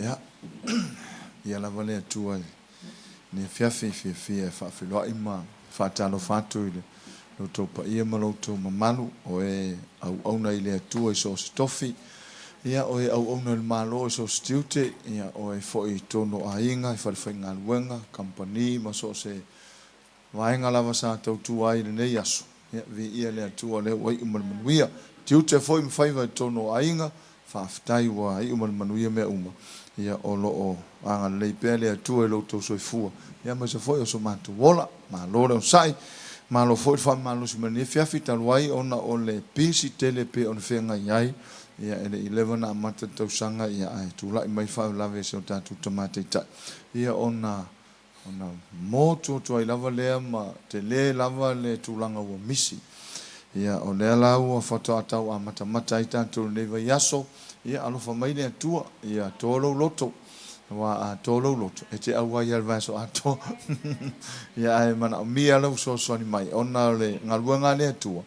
Ia, ia lava le Atua i lenei afiafi e fiafia e faafeiloai ma faatalofa atu i lo outou paia ma lo outou mamalu, o e auauna i le Atua i so o se tofi, ia, o e auauna i le Malo i so o se tiute, ia, o e foi i totonu o aiga, i falefaigaluega, kamupani ma so o se vaega lava sa tautua ai i lenei aso. Ia, viia le Atua o lea ua iu ma le manuia. Tiute foi ma faiva i totonu o aiga, faafetai ua iu ma le manuia mea uma. Ia, o lo o agalelei pea le Atua i lo outou soifua, ia aemaise foi o so matou ola. Malo le onosai, malo foi le faamalosi mai lenei afiafi talu ai ona o le pisi tele e pei ona feagai ai. Ia, e le i leva ona amata le tausaga, ia ae tulai mai le faalavelave i si o tatou Tama Taitai, ia ona Ona motu atu ai lava lea ma tele lava le tulaga ua misi. Ia, o lea la ua faatoa tau amatamata ai tatou i lenei vaiaso, ia alofa mai le Atua, ia toa lou loto, aua a toa lou loto, e te auai lava i le vaiaso atoa. Ia, ae manaomia lou fesoasoani mai, ona o le galuega a le Atua,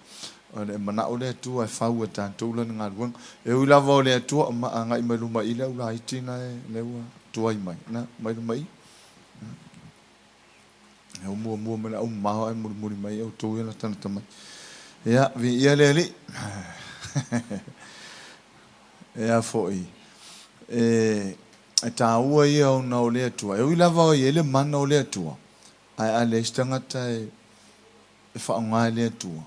o le manao le Atua e fau e tatou lana galuega. E ui lava o le Atua, ma agai mai luma i le aulaiti na e, lea ua tuai mai, na, mai luma i. E o muamua mai le au mamao ae mulimuli mai outou ia latalata mai. Ia, viia le Alii. Ea foi, e, e tāua ia ona o le Atua. E ui lava i ai le mana o le Atua, ae a leai se tagata e, e faaaoga e le Atua,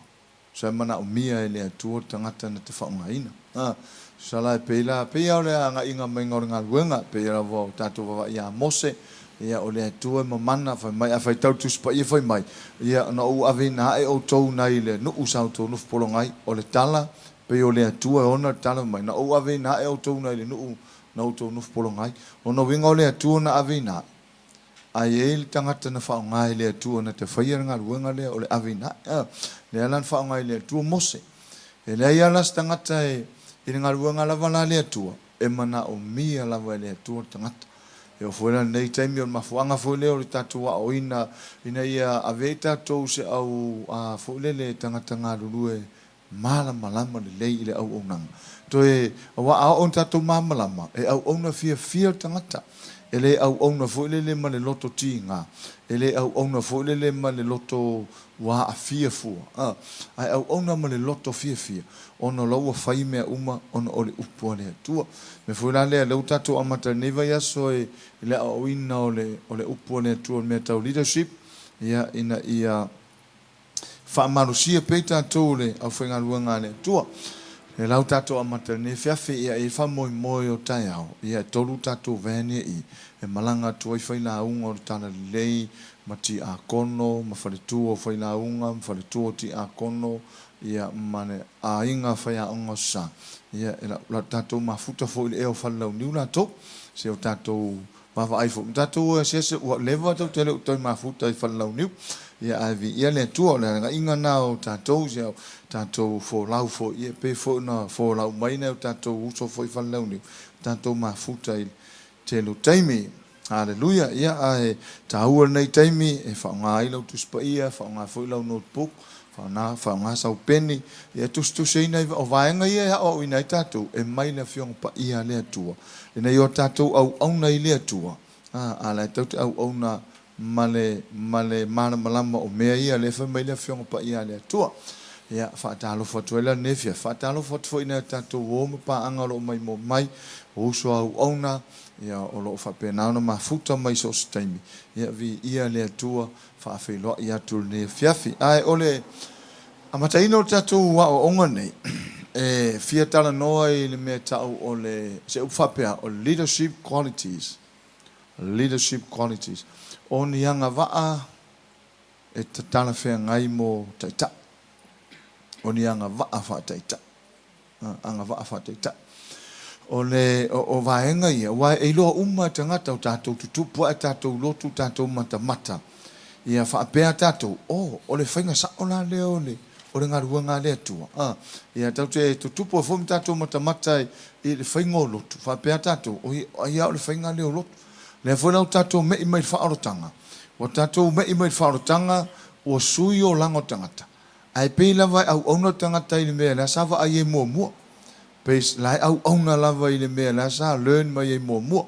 Sa e manaomia e le Atua le tagata na te faaaogaina. A, tusa la e pei la, pei lava o le agaiga maiga o le galuega, pei lava o tatou vaavaai ia Mose, ia o le Atua e mamana, fai mai, a faitau le Tusi Paia fai mai, ia na ou aveina ae outou nai le nuu sa outou nofo pologa ai. O le tala, pei o le Atua e ona le tala fai mai, na ou aveina ae outou nai le nuu na outou nofo pologa ai. O lona uiga o le Atua na aveina ae. Ae i ai le tagata na faaaoga e le Atua na te faia le galuega lea o le aveina ae. A, lea la na faaaoga e le Atua Mose. E leai lava la se tagata e, i le galuega lava la a le Atua, e manaomia lava e le Atua le tagata. E oo foi la i lenei taimi, o le mafuaaga foi lea o le tatou aoaoina ina ia ave ai tatou se au a foi lele tagata galulue malamalama lelei i le auaunaga. Toe, aua a oo ina tatou malamalama, e auauna fiafia le tagata. E le auauna foi lele ma le loto tiga, e le auauna foi lele ma le loto ua aafia fua, a, ae auauna ma le loto fiafia, ona o la ua fai mea uma ona o le upu a le Atua. O le mea foi la lea, lea ua tatou amata i lenei vaiaso i le aoaoina o le, o le upu a le Atua i le mea tau leadership, ia, ina ia Faamalosia pea i tatou le aufaigaluega a le Atua. Lea la ua tatou amata i lenei afiafi, ia e i ai faamoemoe o taeao, ia e tolu tatou van ia i, e malaga atu ai failauga o le Talalelei ma tiakono ma faletua o failauga ma faletua o tiakono, ia ma le aiga faiaoga o Sa. Ia e la tatou mafuta foi i le ea o Falelauniu latou, se o tatou Vaavaai foi ma tatou o e asiasi ua leva tou te le o toe mafuta i Falelauniu. Ia ae viia le Atua, o le agaiga na o tatou, ia tatou folau foi, ia pei foi ona folau mai nai o tatou uso foi i Falelauniu, tatou mafuta i le tele o taimi. Haleluia! Ia ae taua lenei taimi e faaaoga ai lau Tusi Paia, faaaoga foi lau notebook, faaaoga, faaaoga sau peni, ia e tusitusiaina ai, o vaega ia e aoaoina ai tatou, e mai le Afioga Paia a le Atua. Ina ia o tatou auauna i le Atua, a, a la e tatou te auauna ma le, ma le malamalama o mea ia lea e fai mai le Afioga Paia a le Atua. Ia, faatalofa atu ai la lenei afiafi. Faatalofa atu foi i nai o tatou uo ma paaga o lo o maimoa mai, o uso a auauna, ia, o lo o faapena ona mafuta mai i so o se taimi. Ia, viia le Atua, faafeiloai atu i lenei afiafi. Ae o le amataina o le tatou aoaoga lenei, e fia talanoa i le mea e tau o le, se upu faapea, o le leadership qualities, leadership qualities, o ni agavaa e talafeagai mo taitai, o ni agavaa faataitai. Agavaa faataitai. O le o vaega ia, aua e iloa uma e tagata o tatou tutupu ae tatou lotu tatou matamata, ia faapea tatou, oh, o le faiga sao la lea o le o le galuega a le Atua. A, ia tatou te tutupu ai foi ma tatou matamata i le faiga o lotu, faapea tatou, oi, ai lava o le faiga lea o lotu. Lea foi la ua tatou me'i mai i le faaolataga, ua tatou me'i mai i le faaolataga, ua sui olaga o tagata. Ae pei lava e auauna le tagata i le mea la sa vaai ai muamua. Pei la e auauna lava i le mea la sa learn mai ai muamua.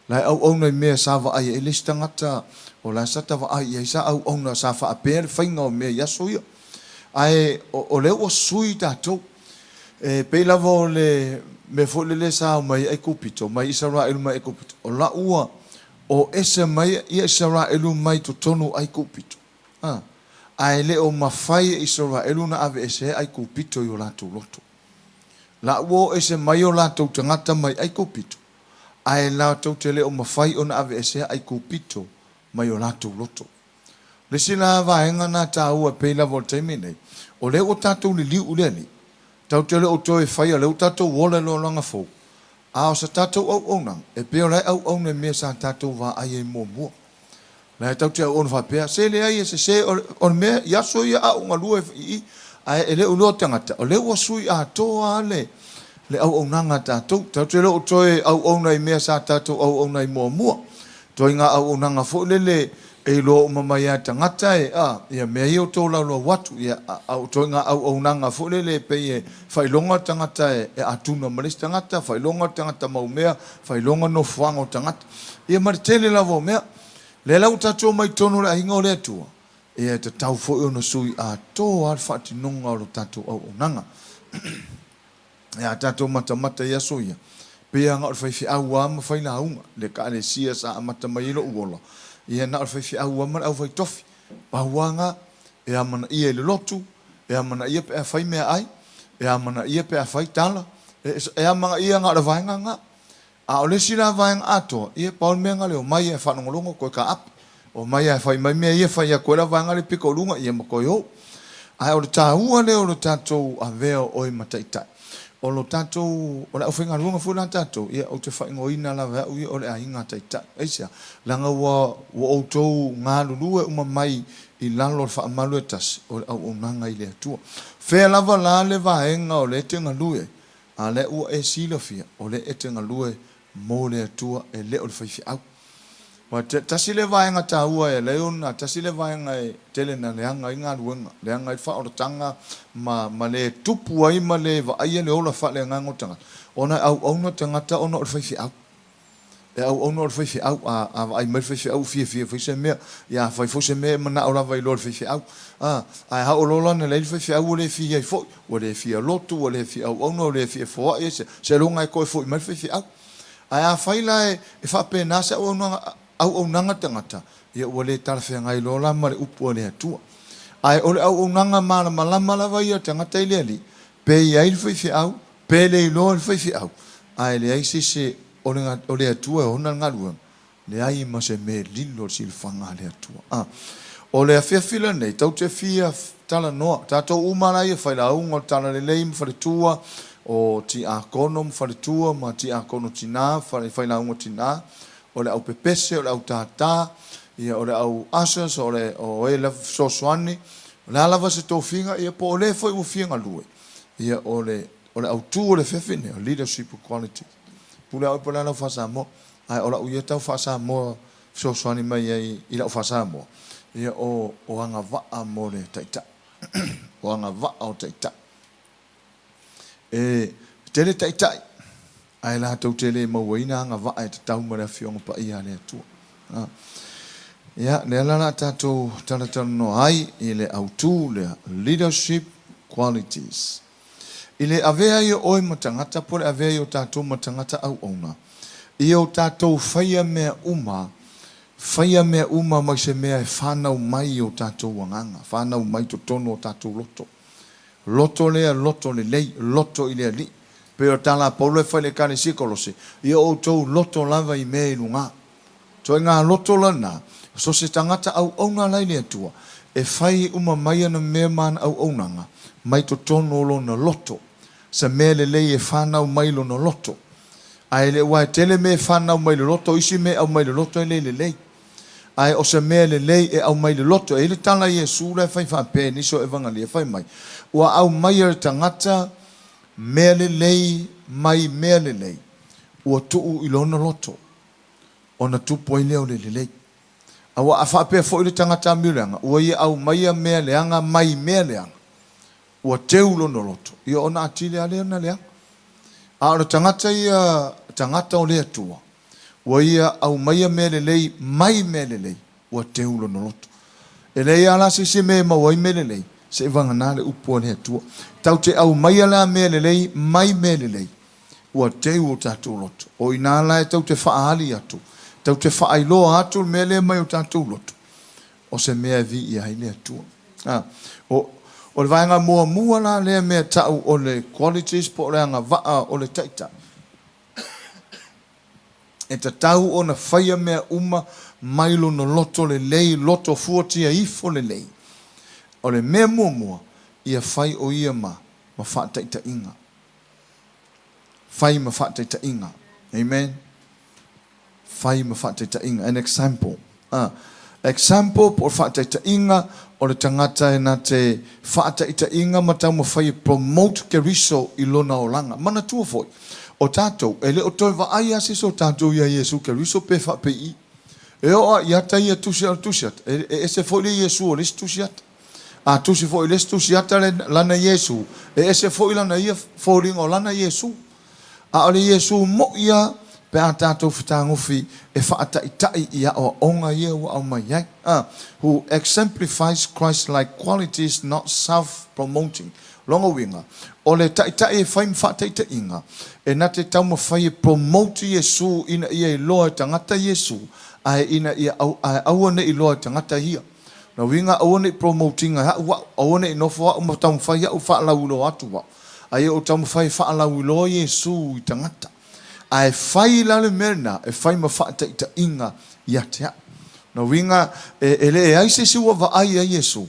La e auauna i mea sa vaai ai le isi tagata, o la sa ta vaai i ai sa auauna sa faapea le faiga o mea i aso ia. Ae o lea ua sui tatou. E pei lava o le mea foi lele sa omai ai Aikupito, mai Isaraelu mai Aikupito, o la ua o ese mai ia Isaraelu mai totonu o Aikupito, a, ae le o mafai e Isaraelu ona aveesea Aikupito i o latou loto. La ua o ese mai o latou tagata mai Aikupito, ae latou te le o mafai ona aveesea Aikupito mai o latou loto. O le isi la vaega na taua e pei lava o le taimi nei, o lea ua tatou liliu i le Alii, tatou te le o toe faia, o lea ua tatou ola i le olaga fou, a o se tatou auaunaga, e pei o la e auauna i mea sa tatou vaai ai muamua. La e tatou te auauna faapea, se leai e sese, o le mea i aso ia a ou galue i i, ae e le o iloa tagata, o lea ua sui atoa lava le auaunaga a tatou. Tatou te le o toe auauna i mea sa tatou auauna ai muamua. Ituaiga auaunaga foi lele e iloa uma mai lava e tagata e, a, ia mea ia ua tolaulau atu, ia, a, ituaiga auaunaga foi lele e pei e faailoga le tagata e atuna ma le isi tagata, faailoga le tagata maumea, faailoga nofoaga o tagata, ia ma le tele lava o mea. Lea la ua tatou omai i totonu o le aiga o le Atua, ia e tatau foi ona sui atoa lava le faatinoga o le tatou auaunaga. Ia a tatou matamata i aso ia, pei lava na o le faifeau lava ma failauga, le Ekalesia sa amata mai ai lou ola, ia na o le faifeau lava ma le aufaitofi. Pau lava na, e amanaia i le lotu, e amanaia pe a fai meaai, e amanaia pe a fai tala, e amanaia na o le vaega na. A o le isi la vaega atoa, ia pau le mea na o le omai lava e faalogologo toe taape, omai lava e fai mai mea ia fai atu ai la vaega lea pito i luga, ia ma toe o. Ae o le taua lea o le tatou avea o oe ma taitai, o lo tatou, o le aufaigaluega foi la a tatou, ia ou te faaigoaina lava e au ia o le aiga taitai. Aisea? Leaga ua outou galulue uma mai i lalo o le faamalu e tasi, o le auaunaga i le Atua. Fea lava la le vaega o lea e te galue ai, A lea ua e silafia, o lea e te galue mo le Atua, e le o le faifeau. Aua tasi lea vaega taua e alai ona, tasi lea vaega e tele na leaga ai galuega, leaga ai le faaolataga ma, ma le tupu ai ma le vaaia le ola faaleagaga o tagata, ona e auauna tagata ona o le faifeau. E auauna o le faifeau, a, a vaai mai le faifeau ua fiafia e fai se mea, ia a fai foi se mea e manao lava e iloa e le faifeau. A, ae a oo loa la ina leai le faifeau ua le fia ai foi, ua le fia lotu, ua le fia auauna, ua le fia foai, aisea? Seiloga e toe foi mai le faifeau. Ae afai la e, e faapena se auaunaga, auaunaga tagata, ia ua le talafeagai loa la ma le upu a le Atua. Ae o le auaunaga malamalama lava ia a le tagata i le Alii, pe i ai le faifeau, pe le iloa e le faifeau, ae leai se isi o le, o le Atua e ona le galuega, leai ma se mea e lilo i le silafaga a le Atua. A. O le afiafi lenei, tou te fia talanoa, tatou uma la ia failauga o le Talalelei ma faletua, o tiakono ma faletua ma tiakono tina, failauga tina, o le au pepese, o le au tātā, ia, o le au ushers, o le, o e lava fesoasoani, o le a lava se tofiga, ia, po o le foi ua fia galue, ia, o le, o le autu o le afiafi lenei, o leadership quality. Pule au po o le a lau faa-Samoa, ae o lau ia tau faa-Samoa fesoasoani mai ai i lau faa-Samoa, ia o, o agavaa mo le taitai. O agavaa o taitai. E tele taitai, ae latou te le mauaina agavaa e tatau ma le Afioga Paia a le Atua. Ia, lea la o le a tatou talatalanoa ai i le autu lea, leadership qualities. I le avea ai o oe ma tagata po o le avea ai o tatou ma tagata auauna, ia o tatou faia mea uma, faia mea uma mai se mea e fanau mai i o tatou agaga, fanau mai totonu o tatou loto. Loto lea, loto lelei, loto i le Alii. Pei o le tala a Paulo e fai i le Ekalesia i Kolose, Ia outou loto lava i mea i luga. Ituaiga loto lena, so se tagata auauna la i le Atua, e fai uma mai ana mea ma ana auaunaga mai totonu o lona loto, se mea lelei e fanau mai lona loto. Ae le aua e tele mea e fanau mai le loto, o isi mea e aumai le loto e le lelei. Ae o se mea lelei e aumai le loto. E i ai le tala a Iesu la e fai faapea i nisi o Evangalia, fai mai, Ua aumai e le tagata mea lelei mai mea lelei, ua tuu i lona loto, ona tupu ai lea o le lelei. Aua a faapea foi le tagata amio leaga, ua ia aumaia mea leaga mai mea leaga, ua teu lona loto, ia ona atili lava lea ona leaga. A o le tagata ia, tagata o le Atua, Ua ia aumaia mea lelei mai mea lelei, ua teu lona loto. E leai lava la se isi mea e maua ai mea lelei, seivagana le upu a le Atua. Tatou te aumaia la mea lelei mai mea lelei, ua teu o tatou loto. O i ina la e tatou te faaali atu, tatou te faailoa atu le mea lea mai o tatou loto, o se mea e viia ai le Atua. A, o, o le vaega muamua la lea mea tau o le qualities po o le agavaa o le taitai, E tatau ona faia mea uma mai lona loto lelei, loto fuatia ifo lelei. O le mea muamua, ia fai o ia ma, ma faataitaiga. Fai ma faataitaiga. Amen. Fai ma faataitaiga. An example. Ah. Example po o le faataitaiga o le tagata e na te faataitaiga ma taumafai e promote Keriso i lona olaga. Manatua foi, o tatou, e le o toe vaai lava se isi o tatou iā Iesu Keriso pe faapei. E oo lava i ata ia tusi a o le tusi ata, e, e ese foi le Iesu o le isi tusi ata. A tusi foi i le isi tusi ata le, lana Iesu, e ese foi lana ia foliga o lana Iesu. A o le Iesu moʻi a pe a tatou fetagofi e faataitai i aoaoga ia ua aumai ai. A, who exemplifies Christ-like qualities not self-promoting. Lona uiga, o le taitai e fai ma faataitaiga, e na te taumafai e promote Iesu ina ia iloa e tagata Iesu, ae ina ia ae aua ne i iloa e tagata ia. Lona uiga, aua ne i promote ina e a'u a'u, aua ne i nofo a'u ma taumafai a'u faalauiloa atu a'u. Ae ou taumafai e faalauiloa Iesu i tagata. Ae fai la le mea lena, e fai ma faataitaiga ia te a'u. Lona uiga, e, e leai se isi ua vaai ia Iesu.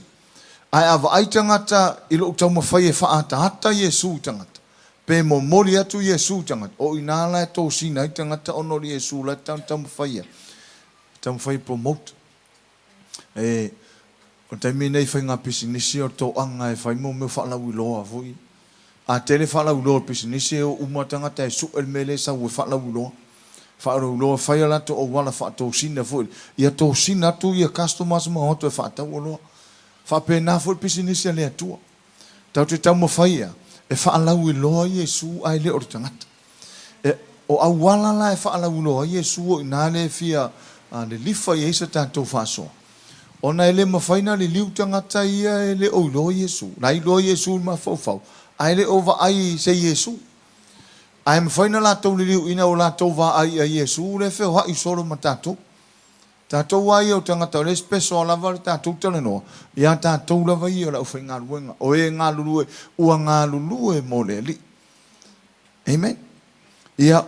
Ae a vaai tagata i lo'u taumafai e faaataata Iesu i tagata, pe momoli atu Iesu i tagata, o i ina la e tosina ai tagata ona o le Iesu la e taumafai e, taumafai e promote. E, o le taimi lenei i faiga pisinisi o le toaga e fai mo mea faalauiloa foi. A tele faalauiloa o le pisinisi e o uma tagata e sue le mea lea e sau e faalauiloa. Faalauiloa fai a latou auala faatosina foi ia tosina atu ia customers ma o atu e faatau oloa. Faapena foi le pisinisi a le Atua. Tatou te taumafai ia e faalauiloa Iesu ae le o le tagata. E, o auala la e faalauiloa ai Iesu o i ina lea e fia lilifa i ai sa tatou faasoa. Ona e le mafai ona liliu tagata ia e le o iloa Iesu. La e iloa Iesu i le mafaufau, ae le o vaai i se Iesu. Ae mafai ona latou liliuina ua latou vaai ia Iesu lea e feoai solo ma tatou. Tatou lava ia o tagata o lea e special lava le tatou talanoa, ia tatou lava ia o le aufaigaluega, o e galulue, ua galulue mo le Alii. Amen. Ia,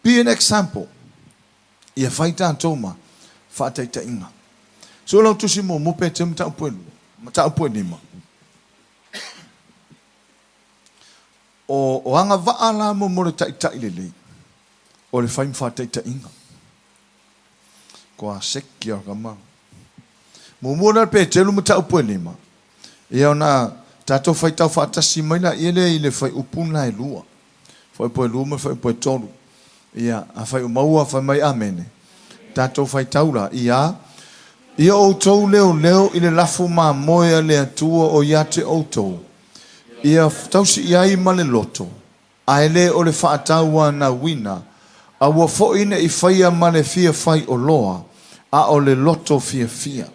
be an example. Ia fai tatou ma faataitaiga. So lau tusi muamua Peteru mataupu e lua, mataupu e lima. O, o agavaa la mo mo le taitai lelei, o le fai ma faataitaiga. Kua seki a ka ma. Muamua la Peteru mataupu e lima. Ia ona tatou faitau faatasi mai laia lea i le fuaiupu lena e lua. Fuaiupu e lua ma le fuaiupu e tolu. Ia, afai o maua, fai mai Amene. Tatou faitau la, ia, Ia outou leoleo i le lafu mamoe a le Atua o ia te outou, ia tausi i ai ma le loto, ae le o le faatauanauina, aua foi ne i faia ma le fia fai oloa, a o le loto fiafia.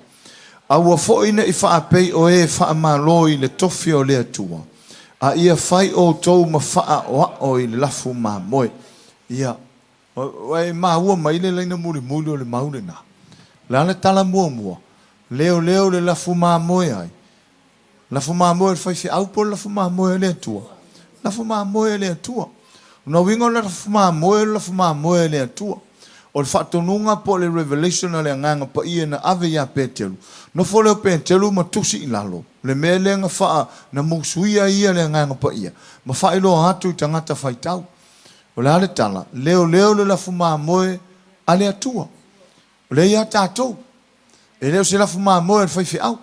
Aua foi ne i faapei o e faamalo i le tofi o le Atua, a ia fai outou ma faaoao i le lafu mamoe. Ia, e maua mai le laina mulimuli o le mau lena. O le a le tala muamua? Leoleo le lafu mamoe ai. Lafu mamoe o le faifeau po o le lafu mamoe a le Atua? Lafu mamoe a le Atua. O lona uiga o le lafu mamoe o le lafu mamoe a le Atua. O le faatonuga po o le revelation a le Agaga Paia na ave ia Peteru, nofo lea o Peteru ma tusi i lalo le mea lea na faa, na musuia ai ia le Agaga Paia ma faailoa atu i tagata faitau. O le a le tala? Leoleo le lafu mamoe a le Atua. O lea ia tatou. E le o se lafu mamoe a le faifeau.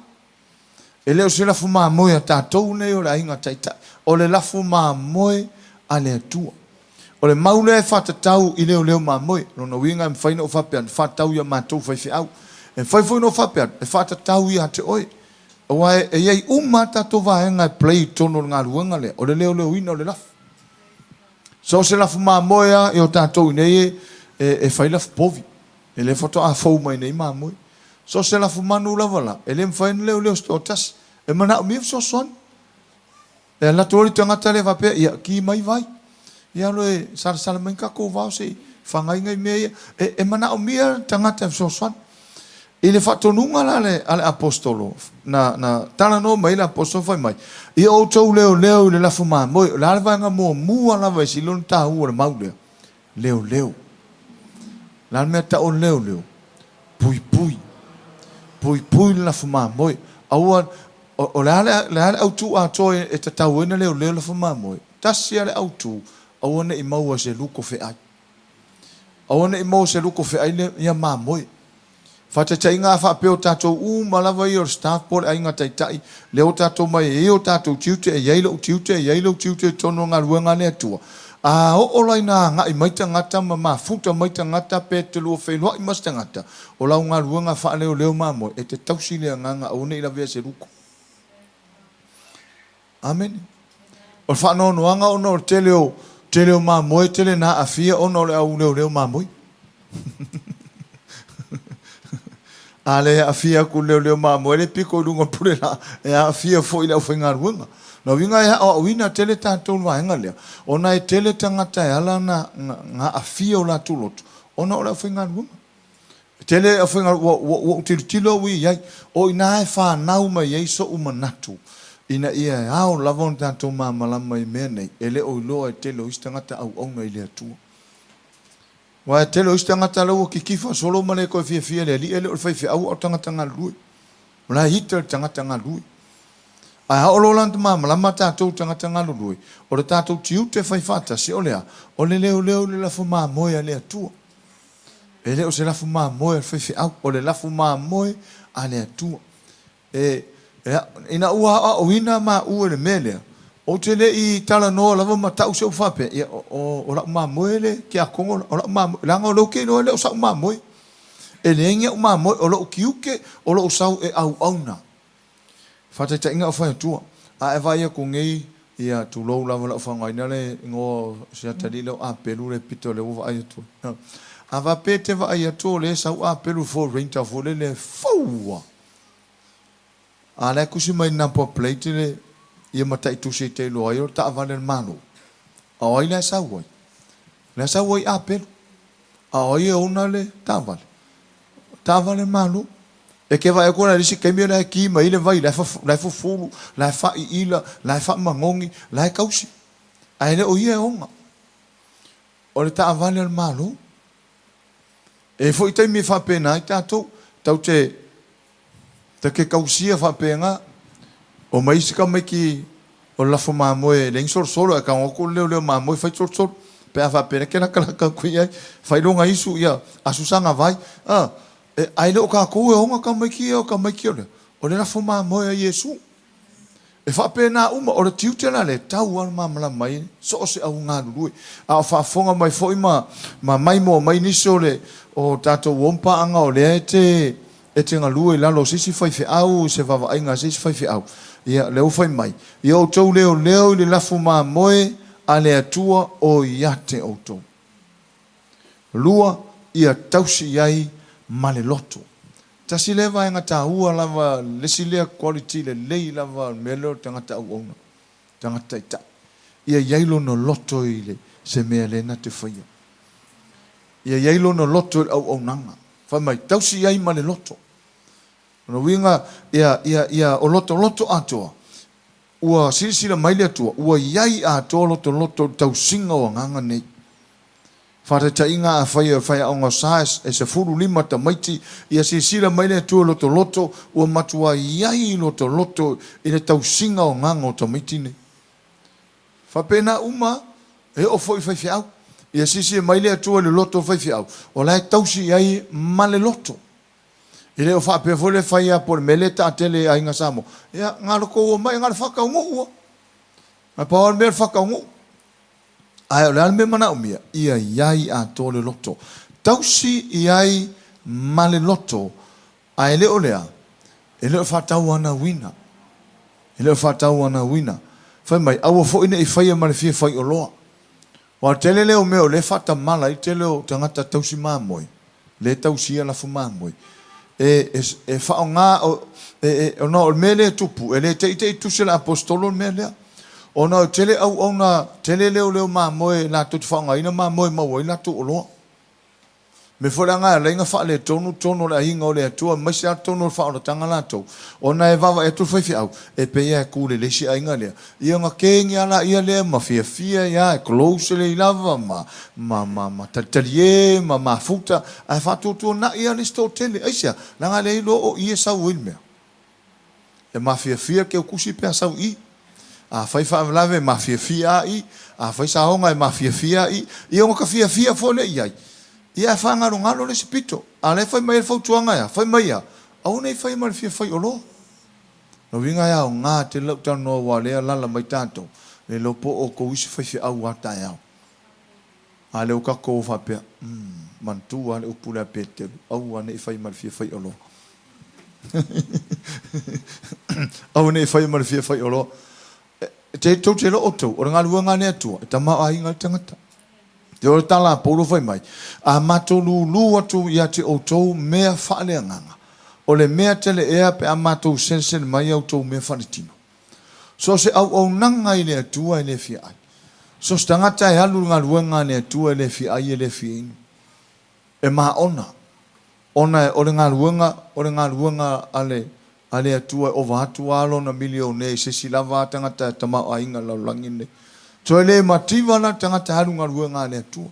E le o se lafu mamoe a tatou nei o le aiga taitai. O le lafu mamoe a le Atua. O le mau lea e faatatau i leoleo mamoe. Lona uiga e mafai ona ou faapea atu, e faatatau i a matou faifeau. E mafai foi ona ou faapea atu, e faatatau ia te oe. Aua e i ai uma lava tatou vaega e play i totonu o le galuega lea, o le leoleoina o le lafu. So o se lafu mamoe lava i o tatou i inei e, e fai lafu povi. E lea faatoa fou mai nei mamoe. So o se lafu manu lava la, e le mafai ona leoleo se toatasi. E manaomia fesoasoani. E alu atu loa le tagata lea faapea, ia, ki mai vai. Ia alu e salasala mai ni tatou vao se i fagaiga i mea ia. E, e manaomia le tagata e fesoasoani. I le faatonuga la a le Aposetolo, na, na talanoa mai ai le Aposetolo fai mai, Ia outou leoleo i le lafo mamoe. O le a le vaega muamua lava e sili ona taua o le mau lea? Leoleo. O le a le mea tau o le leoleo? Puipui. Puipui le lafo mamoe. Aua, o, o le a le, le a le autu atoa e, e tatau ai ona leoleo le lafo mamoe? Tasi lava le autu, aua ne i maua e se luko feai. Aua ne i maua se luko feai le, ia mamoe. Faataitaiga a faapea o tatou uma lava ia o le staff po o le aiga taitai, lea ua tatou omai e i ai o tatou tiute, e i ai lou tiute, e i ai lou tiute i totonu o galuega a le Atua. A oo la ina agai mai tagata ma mafuta mai tagata pe te lua feiloai ma se tagata, o lau galuega faaleoleo mamoe, e te tausi le agaga aua ne i lavea se luko. Amene. O le faanoanoaga ona o le tele o, tele o mamoe tele na aafia ona o le au leoleo mamoe. A le aafia atu le leoleo mamoe le piko i luga o le pule la, e aafia foi le aufaigaluega. Na uiga e aoaoina tele tatou le vaega lea, ona e tele tagata e ala ona aafia o latou loto ona o le aufaigaluega. E tele aufaigaluega, ua, ua, ua ou tilotilo au i ai, o i ina e fanau mai ai so'u manatu, ina ia ao lava ona tatou malamalama i mea nei, e le o iloa e tele o isi tagata auauna i le Atua. Aua e tele o isi tagata la ua kikifa solo ma le toe fiafia i le Alii, e le o le faifeau a o le tagata galulue. O la e ita le tagata galulue. Ae a oo loa la ina malamalama tatou tagata galulue, o le tatou tiute fai faatasi o le a? O le leoleo i le lafo mamoe a le Atua. E le o se lafo mamoe a le faifeau, o le lafo mamoe a le Atua. E, e, ina ua aoaoina maua i le mea lea, ou te le i talanoa lava ma tau se upu faapea, ia, o, o, o la'u mamoe le tiakono, o la'u mamoe, leaga o lea ou te iloa e le o sa'u mamoe. E leai ni a'u mamoe, o lo'u tiute, o lo'u sau e auauna. Faataitaiga o fai atua, a e vaai atu nei, ia, tulou lava lau faaaogaina le igoa o si atalii lea o Apelu le pito lea ua vaai atu ai. A faapea e te vaai atu o lea e sau Apelu i le Ford Ranger foi lele e fou lava. A la e tusi mai i le number plate le ia mataitusi e te iloa ai o le taavale a le Malo. A o ai la e sau ai? La e sau ai Apelu. A o ai e ona le taavale? Taavale a le Malo. E te vaai atu la i le isi taimi o la e ki mai ai le vai, la e fufulu, la e faaiila, la e faamagogi, la e tausi. Ae le o ia e ona. O le taavale a le Malo. E i ai foi taimi e faapena ai tatou, tatou te Ta te tausia faapena. Omai isi tamaiti o le lafo mamoe e leai ni solosolo ae tago atu le leoleo mamoe fai solosolo. Pe a faapena e te latalata atu i ai, fai lona isu ia asu sana vai. A, e, ae le o tatou e ona tamaiti ia o tamaiti o le, o le lafo mamoe a Iesu. E faapena uma, o le tiute la lea e tau lava ona malamalama ai so o se au galulue. A o faafofoga mai foi ma ma maimoa mai nisi o le o tatou om paaga o lea e te e te galue i lalo o se isi faifeau, se vaavaaiga a se isi faifeau, ia lea ua fai mai, Ia outou leoleo i le lafu mamoe a le Atua o ia te outou. Lua, ia tausi i ai ma le loto. Tasi lea vaega taua lava, le isi lea quality lelei lava o le mea lea o le tagata auauna, tagata taitai. Ia i ai lona loto i le se mea lea na te faia. Ia i ai lona loto i le auaunaga. Fai mai, tausi i ai ma le loto. O lona uiga, ia, ia, ia olotoloto atoa. Ua silasila mai le Atua, ua i ai atoa lotoloto i le tausiga o agaga nei. Faataitaiga, Afai o le faiaoga o sa e 15 tamaiti, ia silasila mai le Atua i lotoloto, ua matua i ai lotoloto i le tausiga o agaga o tamaiti nei. Faapena uma, e oo foi i faifeau. Ia silasila mai le Atua i le loto o faifeau, o la e tausi i ai ma le loto. E le o faapea foi le fai a po o le mea lea e taatele i aiga Samoa, ia, na o le tou omai na o le faataunuu a. Na pau lava le mea o le faataunuu. Ae o le a le mea e manaomia? Ia i ai atoa le loto. Tausi i ai ma le loto, ae le o le a? E le o faatauanauina. E le o faatauanauina. Fai mai, aua foi ne i faia ma le fia faioloa. Aua o le tele lea o mea o lea e faatamala ai le tele o tagata tausi mamoe, lea e tausia lafo mamoe, e, e, e faaaoga, e, e, ona o le mea lea e tupu, e le teitei tusi a le Aposetolo le mea lea. Ona o le tele auauna, tele leoleo mamoe latou te faaaogaina mamoe e maua ai latou oloa. Mea foi leaga e ala ai ona faaletonu totonu o le aiga o le Atua aemaise lava totonu o le faaolataga latou, ona e vaavaai atu le faifeau, e pei lava e tu lelei si aiga lea, ia ona kegi lava laia lea ma fiafia ai lava, e close lelei lava ma, ma, ma, ma talitalie ma mafuta, ae faatuatuanai lava le isi toatele. Aisea? Leaga e le iloa o i e sau ai le mea. E mafiafia le teutusi pe a sau i i. Afai faalavelave e mafiafia a i, afai saoga e mafiafia a i, ia ona ta fiafia foi lea i ai. Ia ae faagalogalo le isi pito. A o lea e fai mai ai le fautuaga e a? Fai mai a, aua ne i faia ma le fia faioloa. O lona uiga e aoga tele lau talanoa aua o lea e alaala mai tatou, le iloa po o outou isi faifeau a taeao. A lea ua tatou faapea, Umm, manatua lava le upu lea a Peteru, aua ne i fai ma le fia faioloa. Aua ne i fai ma le fia faioloa. E tou te iloa outou, o le galuega a le Atua, e tamaoaiga ai le tagata. Te o le tala a Paulo fai mai, a matou lulu atu ia te outou mea faaleagaga, o le mea tele ea pe a matou selesele mai a outou mea faaletino. So o se auaunaga i le Atua e le fia ai. So o se tagata e alu i le galuega a le Atua e le fia ai e le fia inu. E maona, ona o le galuega, o le galuega a le, a le Atua e ova atu lava lona milionea i se isi lava tagata tamaoaiga i le lalolagi lenei. Toe le mativa la le tagata e alu i galuega a le Atua.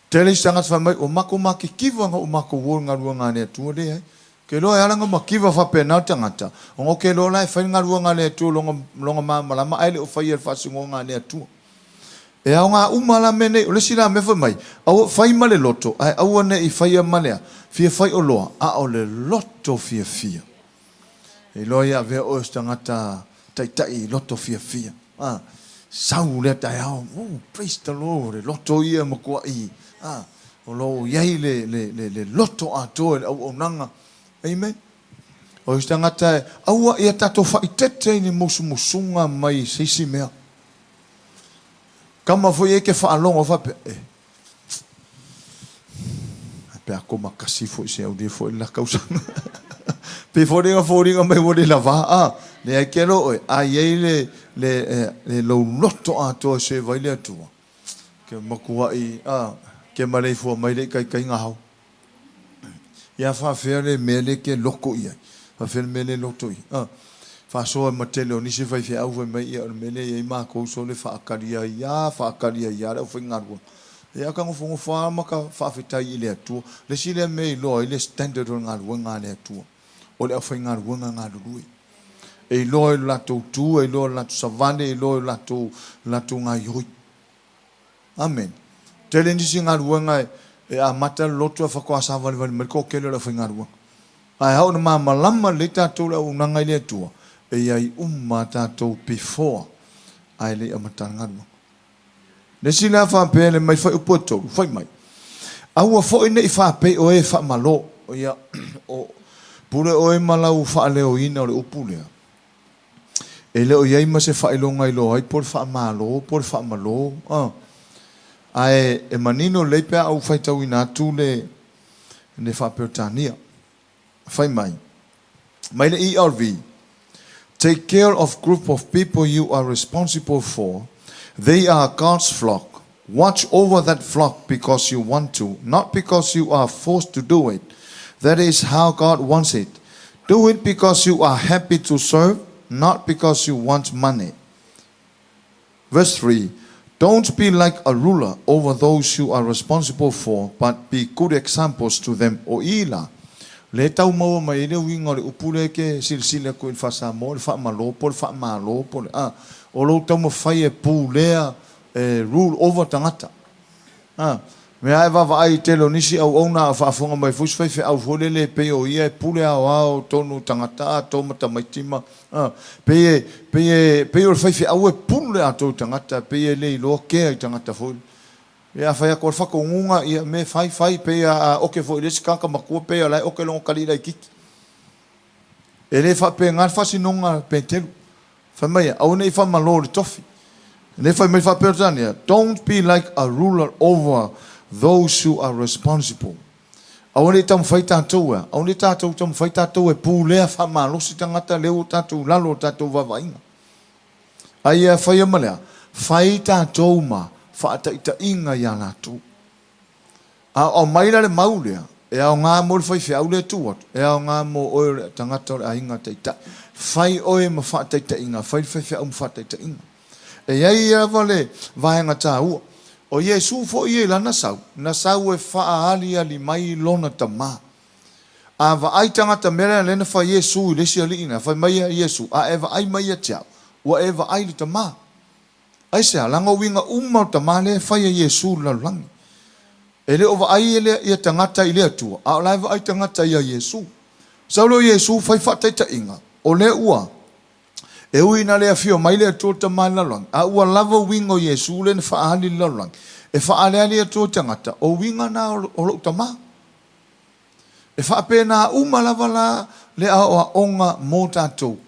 Tele isi tagata fai mai, ua matou matitiva ina ua matou o i le galuega a le Atua. Leai. Ou te iloa e ala ona mativa faapena le tagata, ona ou te iloa la e fai le galuega a le Atua i lona malamalama ae le o faia i le faasinoga a le Atua. E aoga uma la mea nei. O le isi la mea fai mai, aua, fai ma le loto, ae aua ne i faia ma le a? Fia faioloa, a o le loto fiafia. E iloa ia avea oe o se tagata taitai loto fiafia. A, sau lea taeao, oh, praise the Lord, le loto ia e matuai, a, o lo o i ai le, le, le, le loto atoa i le auaunaga. Amen. O se tagata e, aua ia tatou faaeteete i ni musumusuga mai se isi mea. Kama foi e ke faalogo faapea, e, Ae pe a koma kasi foi se aulia foi le la tausaga. Pei foi lea foliga mai ua le lava a. Leai ke lo oe, a i ai le, le, le lou loto atoa e serve ai le Atua, ke matuai a, ke maleifua mai le ikaikaiga hau. Ia faafefea le mea lea ke loto i ai? Faafefea le mea lea loto i ai? A. Faasoa ma tele o nisi faifeau fai mai ia o le mea lea e i ai matou so le faatali ai a, faatali ai a le aufaigaluega. Ia ka nofonofo lava ma ka faafetai i le Atua. Le isi lea mea e iloa ai le standard o le galuega a le Atua, o le aufaigaluega galulue. E iloa i lo latou tu, e iloa i lo latou savali, e iloa i lo latou, latou gaoioi. Amene. Tele nisi galuega e amata le loto ae faatoa savalivali mai le toatele o le aufaigaluega. Ae a oo ina malamalama lelei tatou i le auaunaga i le Atua, e i ai uma a tatou before ae le i amata le galuega. Le isi lea faapea le mai fuaiupu e tolu, fai mai, Aua foi ne i faapei o e faamalo. Ia, o, pule oe ma lau faaleoina o le upu lea. E le o i ai ma se faailoga i iloa ai po o le faamalo po o le faamalo. A. Ae e manino lelei pe a ou faitauina atu le, le Faa-Peretania. Fai mai, mai le ERV, Take care of group of people you are responsible for, they are God's flock. Watch over that flock because you want to, not because you are forced to do it. That is how God wants it. Do it because you are happy to serve, not because you want money. Verse 3 Don't be like a ruler over those you are responsible for, but be good examples to them. O i la, le tau maua mai ai le uiga o le upu lea e ke silasila atu i le faa-Samoa, le faamalo po o le faamalo po o le a. O lou taumafai e pulea, e rule over tagata. A, mea lava e vaavaai i tele o nisi auauna a o faafofoga mai foi si faifeau foi lele e pei o ia e pule aoao tonu i tagata atoa ma tamaiti ma, a, pei e, pei e, pei o le faifeau e pule atoa i tagata, pei e le iloa kea i tagata foi. Ia a fai atu o le faatonuga, ia me fai, fai, pei a, a oke foi i le isi tagata matua pei o la e oke lona tali laitiiti. E le faapena le faasinoga a Peteru. Fai mai, aua ne i faamalo i le tofi. Lea fai mai faa-Peretania, Don't be like a ruler over those who are responsible. Aua ne i taumafai tatou e a? Aua ne i tatou taumafai tatou e pulea faamalosi tagata lea ua tatou i lalo o tatou vaavaaiga. A ia faia ma le a? Fai tatou ma faataitaiga ia latou. A aumai la le mau lea, e aoga mo le faifeau lea e tuu atu, e aoga mo oe o le tagata o le aiga taitai. Fai oe ma faataitaiga, fai le faifeau ma faataitaiga. E i ai lava le vaega taua. O Iesu foi ia i lana sau, na sau e faaaliali mai lona Tama. A vaai tagata mea lea lea na fai Iesu i le isi alii na, fai mai ia Iesu, A e vaai mai ia te au, ua e vaai i le Tama. Aisea? Leaga o uiga uma o le Tama lea e fai e Iesu i le lalolagi. E le o vaai ia tagata i le Atua, a o la e vaai tagata ia Iesu. Sau lea o Iesu fai faataitaiga, o lea ua, e ui ina le afio mai le Atua le Tama i le lalolagi, a ua lava uiga o Iesu lea na faaali i le lalolagi, e faaaliali atu i tagata, o uiga na o lou Tama. E faapena uma lava la le aoaoga mo tatou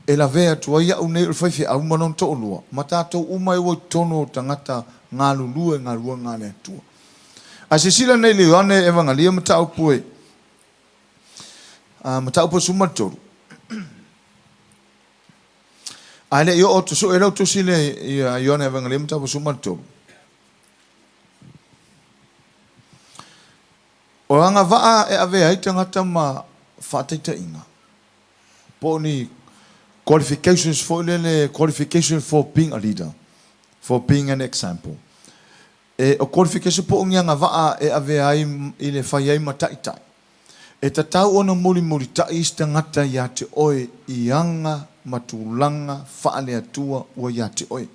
e lavea atu ai au nei o le faifeau ma lona toalua, ma tatou uma e ua i totonu o tagata galulue i galuega a le Atua. A silasila nei i le Ioane Evangalia mataupu e mataupu e 13. Ae le i oo atu sue lau tusi le Ioane Evangalia mataupu 13. O agavaa e avea ai tagata ma faataitaiga, po o ni qualifications foi lele, qualification for being a leader, for being an example. E, o qualification po o ni agavaa e avea ai i le fai ai ma taitai. E tatau ona mulimulitai isi tagata ia te oe i aga ma tulaga faale-Atua ua ia te oe.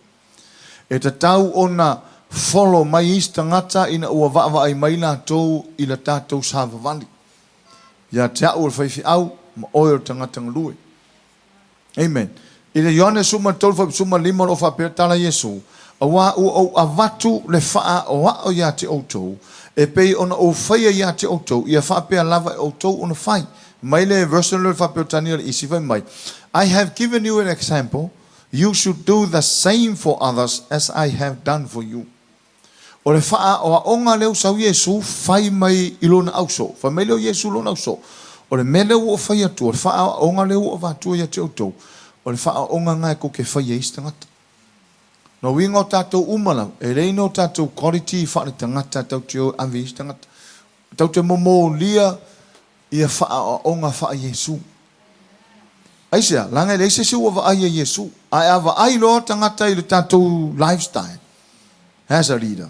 E tatau ona follow mai isi tagata ina ua vaavaai mai latou i la tatou savavali. Ia te au o le faifeau ma oe o le tagata galue. Amen. I le Ioane 13 fuaiupu 15 o lo o faapea tala Iesu, Aua ua ou avatu le faaoao ia te outou, e pei ona ou faia ia te outou, ia faapea lava e outou ona fai. Mai le version lea o le faa-Peretania o le isi fai mai, I have given you an example, You should do the same for others as I have done for you. O le faaoaoga lea ua sau Iesu fai mai i lona ausoo. Fai mai lea o Iesu i lona ausoo, O le mea lea ua ou fai atua, o le faaoaoga lea ua ou avatua ia te outou, o le faaoaoga lena e tou te faia i isi tagata. No uiga o tatou uma lava, e leai no tatou quality faaletagata tatou te o e ave i isi tagata. Tatou te momolia ia faaoaoga faa-Iesu. Aisea? Leaga e leai se isi ua vaai ia Iesu. Ae a vaai loa tagata i le tatou lifestyle as a leader,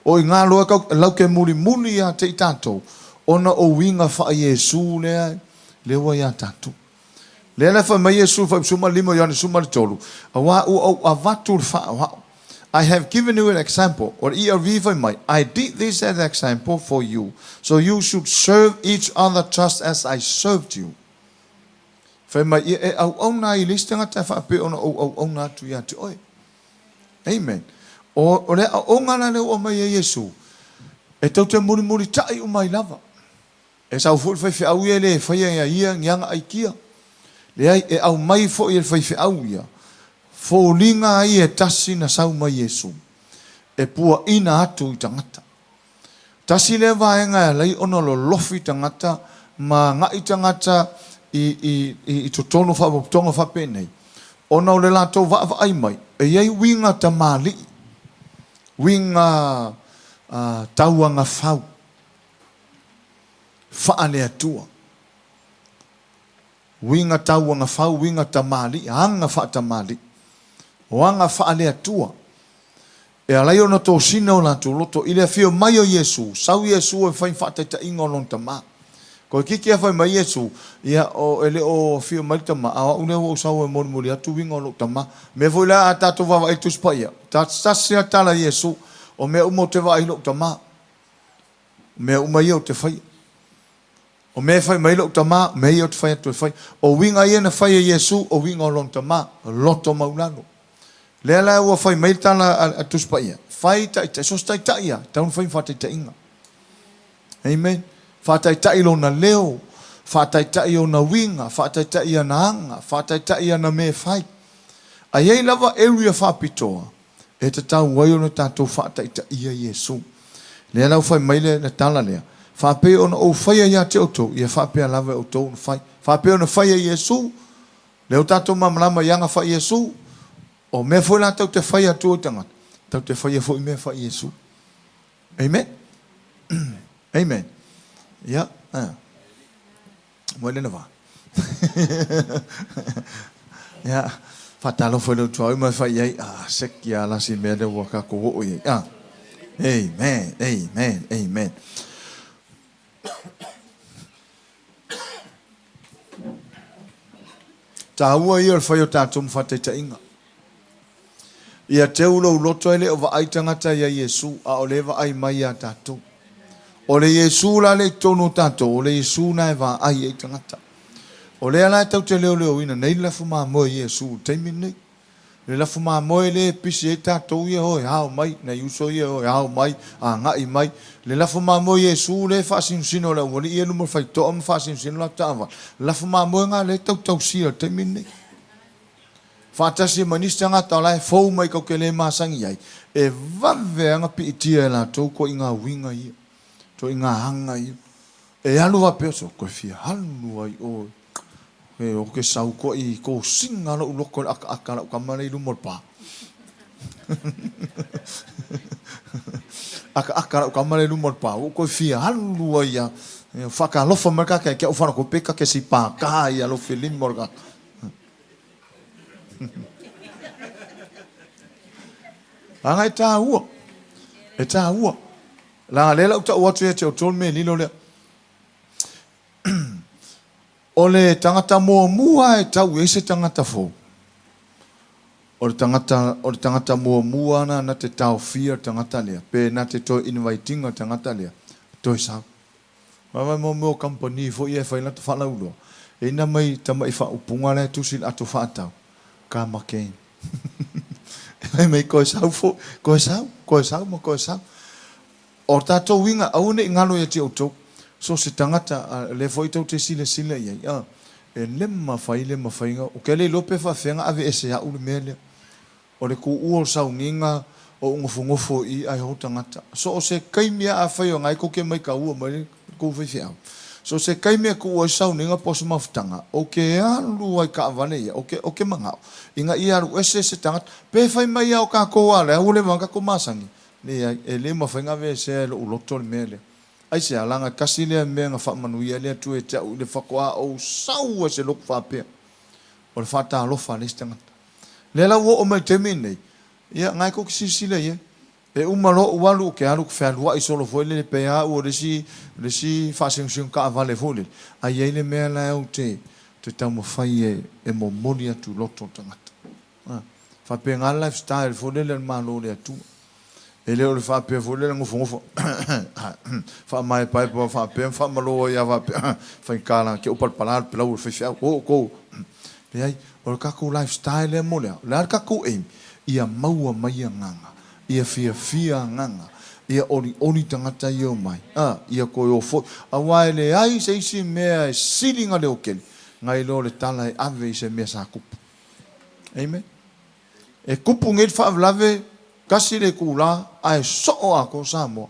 o i ina loa lau ke mulimuli ia te i tatou ona o uiga faa-Iesu lea lea ua ia tatou. Lea la e fai mai Iesu i Fuaiupu 15 o Ioane 13, Aua ua ou avatu le faaoao. I have given you an example. O le ERV fai mai, I did this as an example for you, so you should serve each other just as I served you. Fai mai ia e auauna ai i le isi tagata e faapea ona ou auauna atu ia te oe. Amen. O, o le aoaoga la lea ua aumai e Iesu, e tou te mulimulitai uma ai lava. E sau foi le faifeau ia e le faia e ia ni ana aikia. Leai, e aumai foi e le faifeau ia foliga ai e tasi na sau mai Iesu e puaina atu i tagata. Tasi lea vaega e alai ona lolofi tagata ma agai tagata i, i, i totonu o faapotopotoga faapenei, ona o le latou vaavaai mai, e i ai uiga tamalii, uiga tauagafau. Faale-Atua. Uiga tauagafau, uiga tamalii, aga faatamalii. O aga faale-Atua. E ala ai ona tosina o latou loto i le afio mai o Iesu, sau Iesu e fai faataitaiga o lona Tama. Toeitiiti lava fai mai Iesu, Ia, o, e le o afio mai le Tama, a o au lea ua ou sau e molimoli atu uiga o lou Tama. Mea foi la a tatou vaavaai i le Tusi Paia, tasi lava tala a Iesu, O mea uma ou te vaai i lou Tama. O mea uma ia ou te faia. O mea e fai mai lou Tama, o mea ia ou te fai atu e fai. O uiga ia na fai e Iesu, o uiga o lona Tama, loto maulalo. Lea la ua fai mai le tala a Tusi Paia, fai taitai, so o se taitai lava, e tatau ona fai ma faataitaiga. Amen. Faataitai lona leo, faataitai ona uiga, faataitai ana aga, faataitai ana mea e fai. Ae i ai lava area faapitoa e tatau ai ona tatou faataitaia Iesu. Lea la ua fai mai le tala lea, Faapei ona ou faia ia te outou, ia faapea lava e outou ona fai. Faapei ona fai e Iesu, lea ua tatou malamalama i aga fai Iesu, o mea foi la tatou te faia atu i tagata, tatou te faia foi mea fai Iesu. Amen. Amen. Ia, ah. Mo le lava. Ia, faatalofa i lou tuaoi ma fai i ai, ah, sek ia la si mea lea ua kākou oo i ai. Ah. Amen, amen, amen. Tāua ia o le fai o tātou ma faataitaiga. Ia teu lou loto e le o vaai tagata ia Iesu, a o le vaai mai iā tatou. O le Iesu la lea i totonu o tatou, o le Iesu na e vaai ai tagata. O lea la e tau te leoleoina nei le lafu mamoe Iesu i le taimi lenei. Le lafu mamoe lea e pisi ai tatou ia o e ao mai, nai uso ia o e ao mai, agai mai. Le lafu mamoe Iesu lea e faasinosino e le aualii ia i luma o le faitotoa ma faasinosino latou taavale. Le lafu mamoe lena lea e tau tausia i le taimi lenei. Faatasi ai ma nisi tagata o la e fou mai kou te le masani ai, e vave lava ona piitia e latou toaiga uiga ia, toaiga aga ia. E alu faapea, so koe fia alu ai oe. E o ke sau koe i kosina lou loko i le akaaka lau tama lea i luma o le pa. Akaaka lau tama lea i luma o le pa, ua koe fia alu ai ia. Whakalofa mai ka ke au whana ko peka ke si pā ka ia lo filimo o le kaka. Leaga e tāua. E tāua. Leaga lea la ou tau atu ia te outou le mea lilo lea. O le tagata muamua e tau i ai se tagata fou, o le tagata, o le tagata muamua na na te taofia le tagata lea, pe na te toe invite ina le tagata lea, toe sau. Vaavaai mo mea o kamupani foi ia e fai lata faalauiloa, e ina mai tama'i faaupuga la e tusi i le ato faatau, come again. Fai mai koe sau foi, koe sau, koe sau ma koe sau. O tatou uiga, aua ne i galo ia te outou, so se tagata, lea foi tou te silasila i ai, a, e le mafai le mafaiga, ou te le iloa pe faafefea ona aveese au le mea lea. O le tuua o le sauniga o ou nofonofo i i ae o tagata. So o se taimi lava afai o na e tou te maitaua mai le tou faifeau, so o se taimi e tuu ai se sauniga po o se mafutaga, ou te alu lava i taavale ia, ou te, ou te manao ina ia alu ese se tagata. Pe fai mai lava o tatou a lea ua leva ona tatou masani, leai, e le mafai ona aveesea e lou loto le mea lea. Aisea? Leaga e tasi lea mea na faamanuia ai le Atua ia te au i le faatoa ou sau ai se loto faapea, o le faatalofa a le isi tagata. Lea la ua oo mai i le taimi lenei, ia, na e tou te silasila i ai. E uma loa ou alu, ou te alu ou te fealuai solo foi lele pei lava au o le isi, le isi faasinosino taavale foi lele, ae i ai le mea la ou te, te taumafai e, e momoli atu i loto o tagata. A, faapena le lifestyle foi lele a le Malo o le Atua. E le o le faapea foi lele nofonofo faamaepaepa faapea ma faamalo ai lava faapea faigata la te palapala le pelau o le faifeau o outou. Leai, o le tatou lifestyle lea mo le a? O le a le tatou aim? Ia maua mai agaga, ia fiafia agaga, ia olioli tagata ia omai, a, ia toe o foi. Aua e leai se isi mea e sili ona leotele nai lo le tala e ave i se mea sa tupu. Amen. E tupu nei le faalavelave tasi le itula ae soo atoa Samoa.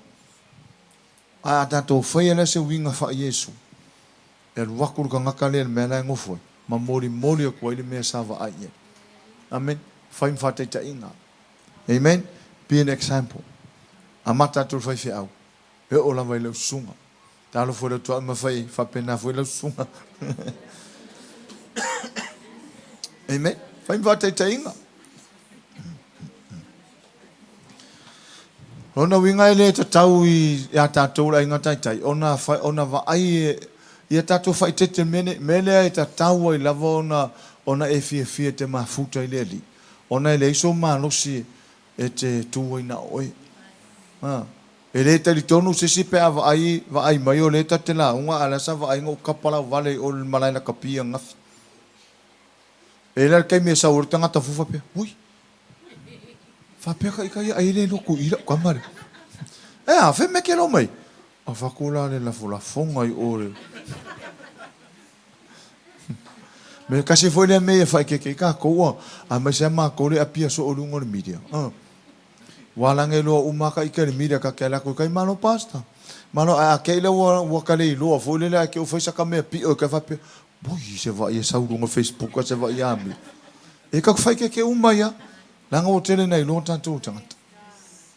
Ae a tatou faia lea se uiga faa-Iesu, e alu atu le tagata lea i le mea la e nofo ai ma molimoli atu ai le mea sa vaai i ai. Amen. Fai ma faataitaiga. Amen. Be an example. Amata atu i le faifeau, e oo lava i lau susuga. Talofa i lau tuaa ma fai faapena foi lau susuga. Amen. Fai ma faataitaiga. Lona uiga e le tatau i a tatou le aiga taitai ona, ona vaai ia tatou faaeteete i le mea nei. Mea lea e tatau ai lava ona, ona e fiafia e te mafuta i le Alii, ona e leai sou malosi e te tu ai na o oe. Ha. E le talitonu se isi pe a vaai, vaai mai o lea ta te lauga a o lea sa vaai na ou kapa lauvale i o i le malae lakapi ananafi. E i ai la le taimi e sau ai le tagata fou faapea, Ui, faapea ka ika ia ai e le lotu i lau tama lea. E a, fea mea ke lo mai? Avatu la le lafolafoga i o le. Mea tasi foi lea mea ia faaeteete ai tatou a, aemaise lava matou lea e apia soo i luga o le media. Aa. Ua alaga iloa uma lava ta ita i le media ta te alu atu i tai, malo Pastor. Malo, ae a te i lea ua, ua ta le iloa foi lele ae te i ua fai sata mea pio e ta faapea, oi se vaai e sau i luga o Facebook a se vaai a mea. E tatou faaeteete uma ai lava, leaga ua tele ina iloa tatou tagata.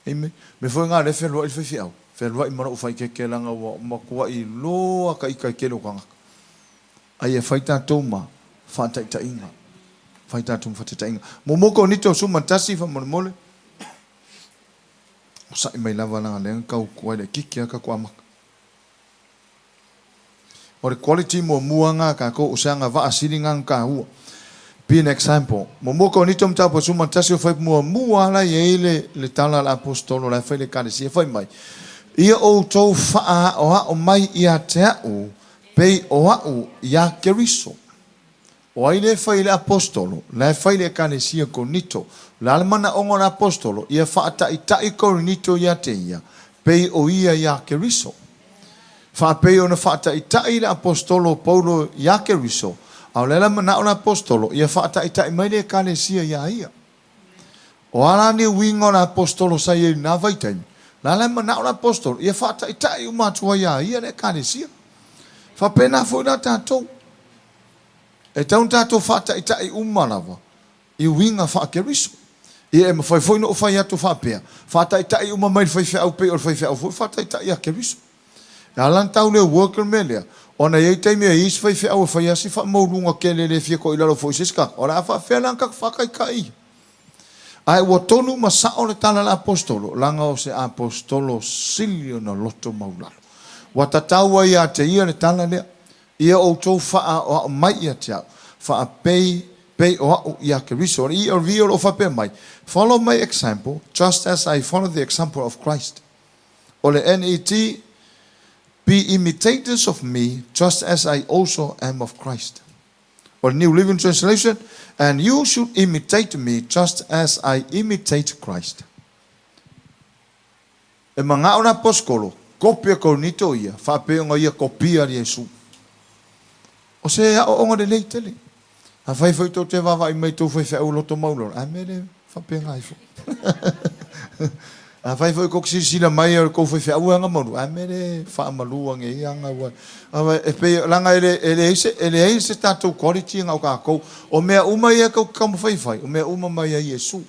Amen. Mea foi lena o lea e fealuai le faifeau, fealuai ma lou faaeteete leaga ua matuai iloa ta ita i le tele o tagata. A ia fai tatou ma faataitaiga. Fai tatou ma faataitaiga. Muamua Korinito 11 faamolemole. Osa'i mai lava leaga lea na tau tuai laitiiti lava tatou amata. O le quality muamua lena a tatou o se agavaa sili lena ona taua. Be an example. Muamua Korinito mataupu 11 o fai muamua lava la i ai le, le tala a le aposetolo la e fai i le ekalesia fai mai, Ia outou faaaoao mai ia te a'u Pei o a'u iā Keriso. O ai lea e fai i le Aposetolo? La e fai i le Ekalesia Korinito. O le a le manaʻoga o le Aposetolo? Ia faataʻitaʻi Korinito iā te ia, pei o ia iā Keriso. Faapei ona faataʻitaʻi le Aposetolo o Paulo iā Keriso, a o le a le manaʻo o le Aposetolo? Ia faataʻitaʻi mai le Ekalesia iā ia. O a la ni uiga o le Aposetolo sa i ai i lena vaitaimi? O le a le manao o le Aposetolo? Ia faataitai uma atu ai iā ia le Ekalesia. Faapena foi la tatou. E tatau ona tatou faataitai uma lava i uiga faa-Keriso. Ia e mafai foi ona ou fai atu faapea, faataitai uma mai le faifeau pei o le faifeau foi faataitai ia Keriso. E ala ona tau le work le mea lea, ona e i ai taimi e i ai isi faifeau e fai lava si faamaualuga tele e le fia toilalo foi i se isi tagata, o le a faapefea la ona tatou faataitai ia? Ae ua tonu ma sao le tala a le Aposetolo, leaga o se Aposetolo sili ona loto maulalo. Ua tatau ai ia te ia le tala lea, Ia outou faaaoao mai ia te au, faapei pei o a'u iā Keriso. O le ERV o lo o faapea mai, Follow my example, just as I follow the example of Christ. O le NET, Be imitators of me, just as I also am of Christ. O le New Living Translation, And you should imitate me, just as I imitate Christ. E mana'o le aposetolo, kopi e Korinito ia, faapea ona ia kopia le Iesu. O se aoaoga lelei tele. Afai foi tou te vaavaai mai i tou faifeau loto maualalo, a mea le faapena ai foi. Afai foi tou te silasila mai o le tou faifeau e agamalu, a mea le faamalu ane ia aga ua e pei leaga e le e leai se e leai se tatou quality na o tatou. O mea uma ia tou te taumafai e fai, o mea uma mai ia Iesu.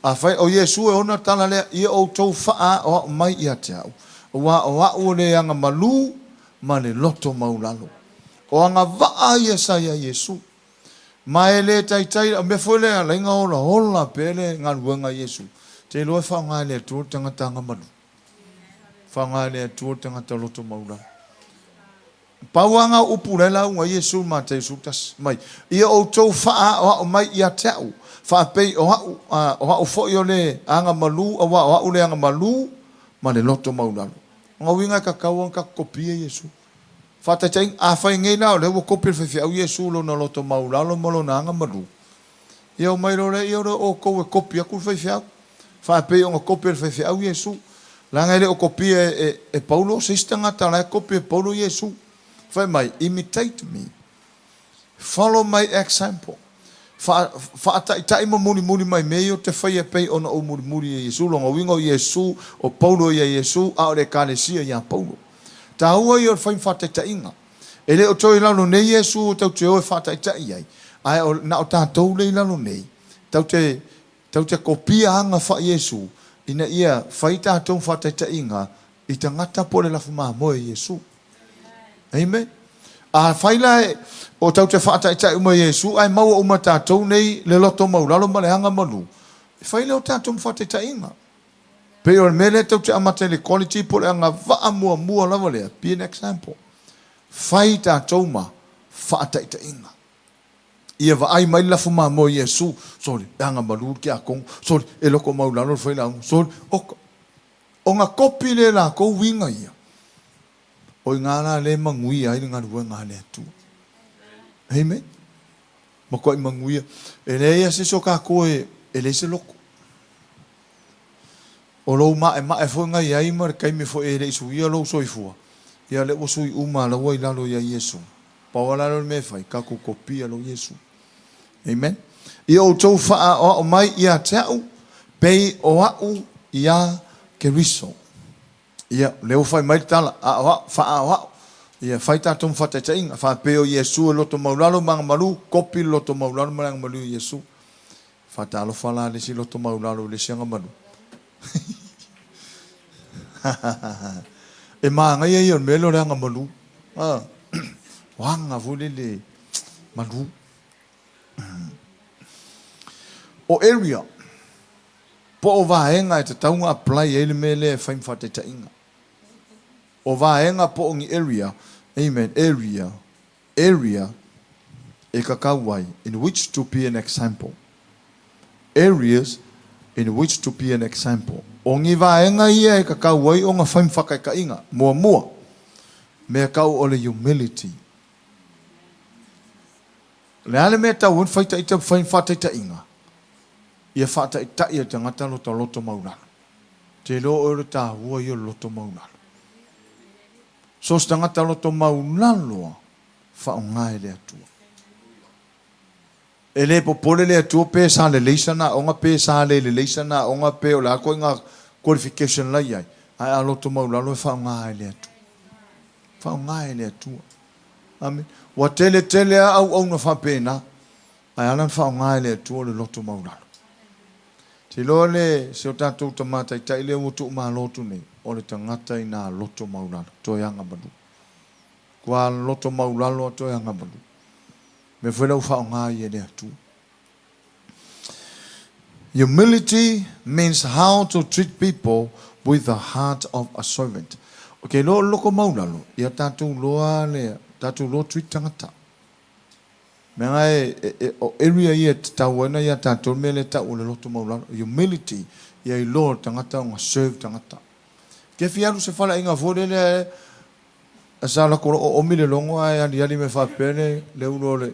Afai o Iesu e ona le tala lea, ia outou faaaoao mai ia te au, aua o a'u o le agamalu ma le loto maulalo. O agavaa ia sa iā Iesu. Ma e le taitai, o mea foi lea e ala ai ona olaola pea le galuega a Iesu, te iloa e faaaoga e le Atua le tagata agamalu. Faaaoga e le Atua le tagata loto maulalo. Pau lava na o upu la e lauga ai Iesu i Mataio 11, mai, Ia outou faaaoao mai ia te a'u, faapei o a'u, o a'u foi o le agamalu, auā o a'u le agamalu ma le loto maulalo. O na uiga e tatau ona tatou kopia Iesu. Faataitaiga, afai nei la o lea ua kopi e le faifeau Iesu lona loto maulalo ma lona agamalu, ia omai loa lea, ia o lea o outou e kopi atu le faifeau, faapei ona kopi e le faifeau Iesu. Leaga e le o kopia e, e Paulo se isi tagata, o la e kopi e Paulo Iesu. Fai mai, imitate me. Follow my example. Fa, faataitai ma mulimuli mai mea ia ou te faia e pei ona ou mulimuli e Iesu. Lona uiga o Iesu, o Paulo ia Iesu, a o le Ekalesia ia Paulo. Taua ia o le fai ma faataitaiga. E le o toe i lalo nei Iesu tatou te o e faataitai ai, ae o, na o tatou lea i lalo nei, tatou te, tatou te kopia aga faa-Iesu, ina ia fai tatou ma faataitaiga i tagata po o le lafu mamoe i Iesu. Amen. A fai la e, o tatou te faataitai uma i Iesu, ae maua uma tatou nei le loto maulalo ma le aga malu, e fai lea o tatou ma faataitaiga. Pei o le mea lea tatou te amata i le quality po o le agavaa muamua lava lea, be an example. Fai tatou ma faataitaiga. Ia vaai mai le lafu mamoe i Iesu, sole, e aga malu le tiakono, sole, e loto maulalo le failauga, sole, oka. Ona kopi lea e lakou uiga ia. O i ina la lea e manuia ai le galuega a le Atua. Amen. Matuai manuia. E leai lava se isi o tatou e leai se loto. O lou maemae foi na i ai ma le taimi foi e le i suia lou soifua, ia lea ua sui uma laua i lalo ia Iesu. Pau lava la lea o le mea e fai, tatou kopia loa Iesu. Amen. Ia outou faaoao mai ia te a'u, pei o a'u iā Keriso. Ia, o lea ua fai mai le tala, aoao, faaoao. Ia, fai tatou ma faataitaiga, faapei o Iesu e loto maulalo ma agamalu, kopi le loto maulalo ma le agamalu i Iesu. Faatalofa la le isi loto maulalo i le isi agamalu. E manaia ia o le mea lea o le agamalu. O aga foi lele malu. O area, po o vaega e tatau ona apply ai le mea lea e fai ma faataitaiga. O vaega po o ni area, amen, area, area e kakau ai, in which to be an example. Areas in which to be an example. O ni vaega ia e kakau ai ona fai ma faataitaiga. Muamua, mea tau o le humility. O le a le mea e tatau ai ona fai ita ma fai faataitaiga? Ia faataitai e le tagata lota loto maulalo. Te iloa oe o le taua ia o le loto maulalo. So o se tagata loto maulalo a, faaaoga e le Atua. E le popole le Atua pe sa lelei sana aoga pe sa le lelei sana aoga pe o le a ituaiga qualification la i ai, ae a loto maulalo e faaaoga e le Atua. Faaaoga e le Atua. Amene. Ua tele tele lava auauna faapena, ae ala ona faaaoga e le Atua o le loto maulalo. Te iloa le, si o tatou Tama Taitai lea ua tuumalo atu nei, o le tagata i nā loto maulalo, toe agamalu. Kua loto maulalo a toe agamalu. Mea foi la ua faaaoga ai e le Atua. Humility means how to treat people with the heart of a servant. Ok, loa o le loko maulalo, ia tatou loa le, tatou loa treat tagata. Mea nga e, e, e, o area ia e tatau ai ona ia tatou le mea lea e tau o le loto maulalo. Humility, ia iloa le tagata ona serve tagata. Ke fia alu se faleaiga foi lele e, sa lako loa oomi le logo ae aliali mai faapea le, le ulo o le,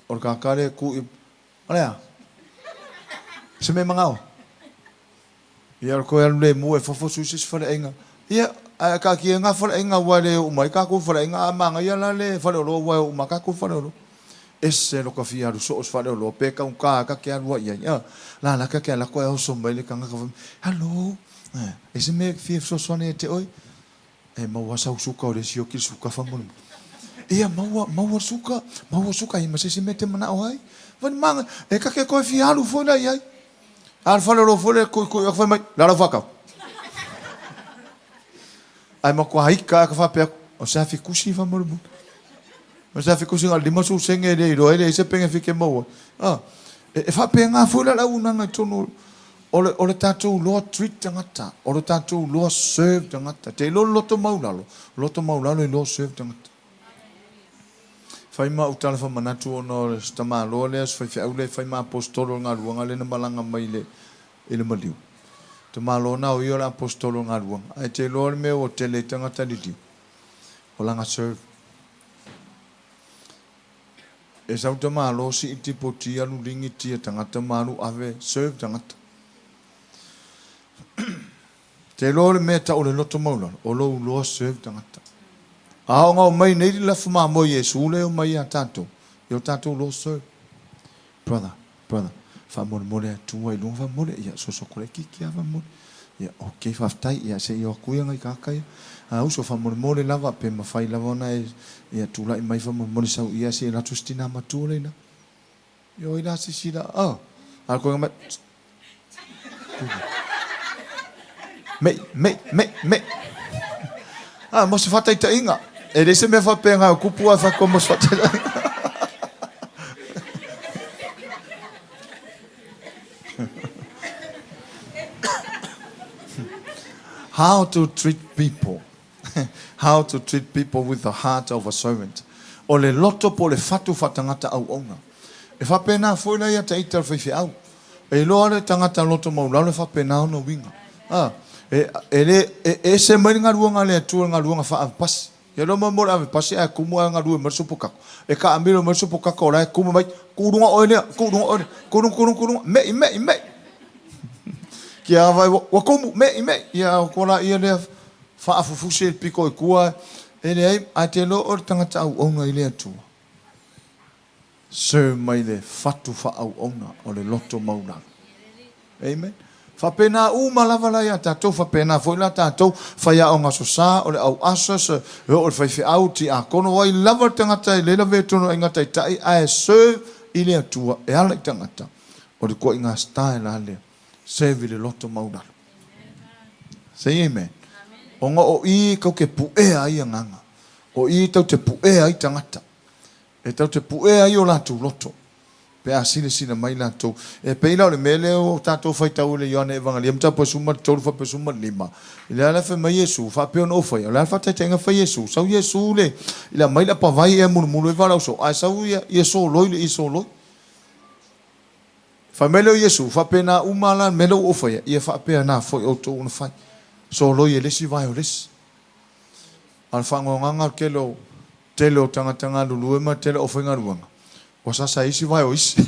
o le kaka lea e ku i, O le a? Se mea magao? Ia, o le toe alu lemu e fafo sui se isi faleaiga. Ia, ae taatia ngā faleaiga aua e le oo mai kākou faleaiga, a manaia la le faleoloa aua e oo uma kākou faleoloa. Ese lo ka fia alu soo se faleoloa pe taugata ka ke alu ai i ai. A, la la ka ke ala atu ae oso mai le tagata fai mai, Hello, e se mea e fia fesoasoani ia te oe? E maua sau suka o le sioki le suka faamolemole. Ia maua, maua le suka, maua le suka, ia ma se isi mea e te manao ai. Fai mai, e kake koe fia alu foi la i ai. A le faleoloa foi lea koikoi atu fai mai, le a lau faatau? Ae matua ika lava ka faapea atu, o se afi kusi faamolemole. O se afi kusi na o le 50 sene e le iloa ai leai se penefiti e maua ai. A, e faapena foi la le auaunaga i totonu o le, o le tatou loa treat tagata, o le tatou loa serve tagata. Te iloa le loto maulalo, loto maulalo iloa serve tagata. Fai ma au tala faamanatu ona o se tamaloa lea, se faifeau lea e fai ma aposetolo o le galuega lea na malaga mai i le, i le maliu. Tamaloa na o ia o le aposetolo o le galuega. Ae te iloa le mea ua tele ai tagata liliu, o lana serve. E sau tamaloa sii tipo ti alu ligi tia tagata ma alu ave serve tagata. Te iloa o le mea tau o le loto maulalo, o lou loa serve tagata. A oo ina omai nei le lafu mamoe Iesu lea e omai ia tatou, ia o tatou loa serve. Brother, brother, faamolemole atu ai i luga faamolemole, ia soso atu laitiiti lava faamolemole. Ia, ok, faafetai, ia se i o atu ia nai tagata ia. A uso, faamolemole lava, pe mafai lava ona e, ia tulai mai faamolemole sau ia se i alu atu si tina matua lea i ina. Ia oi la sisila, oh, a koe mai, Mei, mei, mei, mei. A, mo se faataitaiga. E leai se mea faapena o tupu ae fai mo se faataitaiga. How to treat people. How to treat people with the heart of a servant. O le loto po o le fatu faatagata auauna. E faapena foi la ia te ita o le faifeau. E iloa le tagata loto maulalo e faapena ona uiga. A, e, e le, e ese mai le galuega a le Atua i le galuega faa-avepasi. Ia iloa mai mo le avepasi ae tumu ae galue mai le supokako. E taamilo mai le supokako o la e tumu mai, tuu luga oe lea, tuu luga oe lea, tuu luga, tuu luga, tuu luga, me'i, me'i, me'i. Kia vaai ua, ua tumu, me'i, me'i. Ia ua laia lea faafufusi le pito i tua, e leai, ae te iloa o le tagata auauna i le Atua. Serve mai le fatu faaauauna o le loto maulalo. Amen. Faapena uma lava la ia tatou, faapena foi la tatou faiaoga aso sa, o le au ushers, e oo i le faifeau, tiakono, o ai lava le tagata e le lavea i totonu o aiga taitai ae serve i le Atua e ala i tagata, o le ituaiga style lava lea, serve i le loto maulalo. Say amen. Ona o i tou te puea ai agaga, o i tou te puea ai tagata. E tatou te puea ai o latou loto pe a silasila mai latou. E pei la o le mea lea ua tatou faitau i le Ioane Evagalia mataupu e 13 faapea 15, i le ala fai mai Iesu, faapea ona ou faia, o le a le faataitaiga fai Iesu? Sau Iesu le i le aumai le apavai ea mulumulu ai valaauso, ae sau ia ia soloi le ia soloi. Fai mai lea o Iesu, faapena uma la le mea lea ua ou faia, ia faapena foi outou ona fai. Soloi e le isi vae o le isi. A o le faagaogaga o le tele o tele o tagata galulue ma le tele o aufaigaluega, ua sasa e isi vae o isi.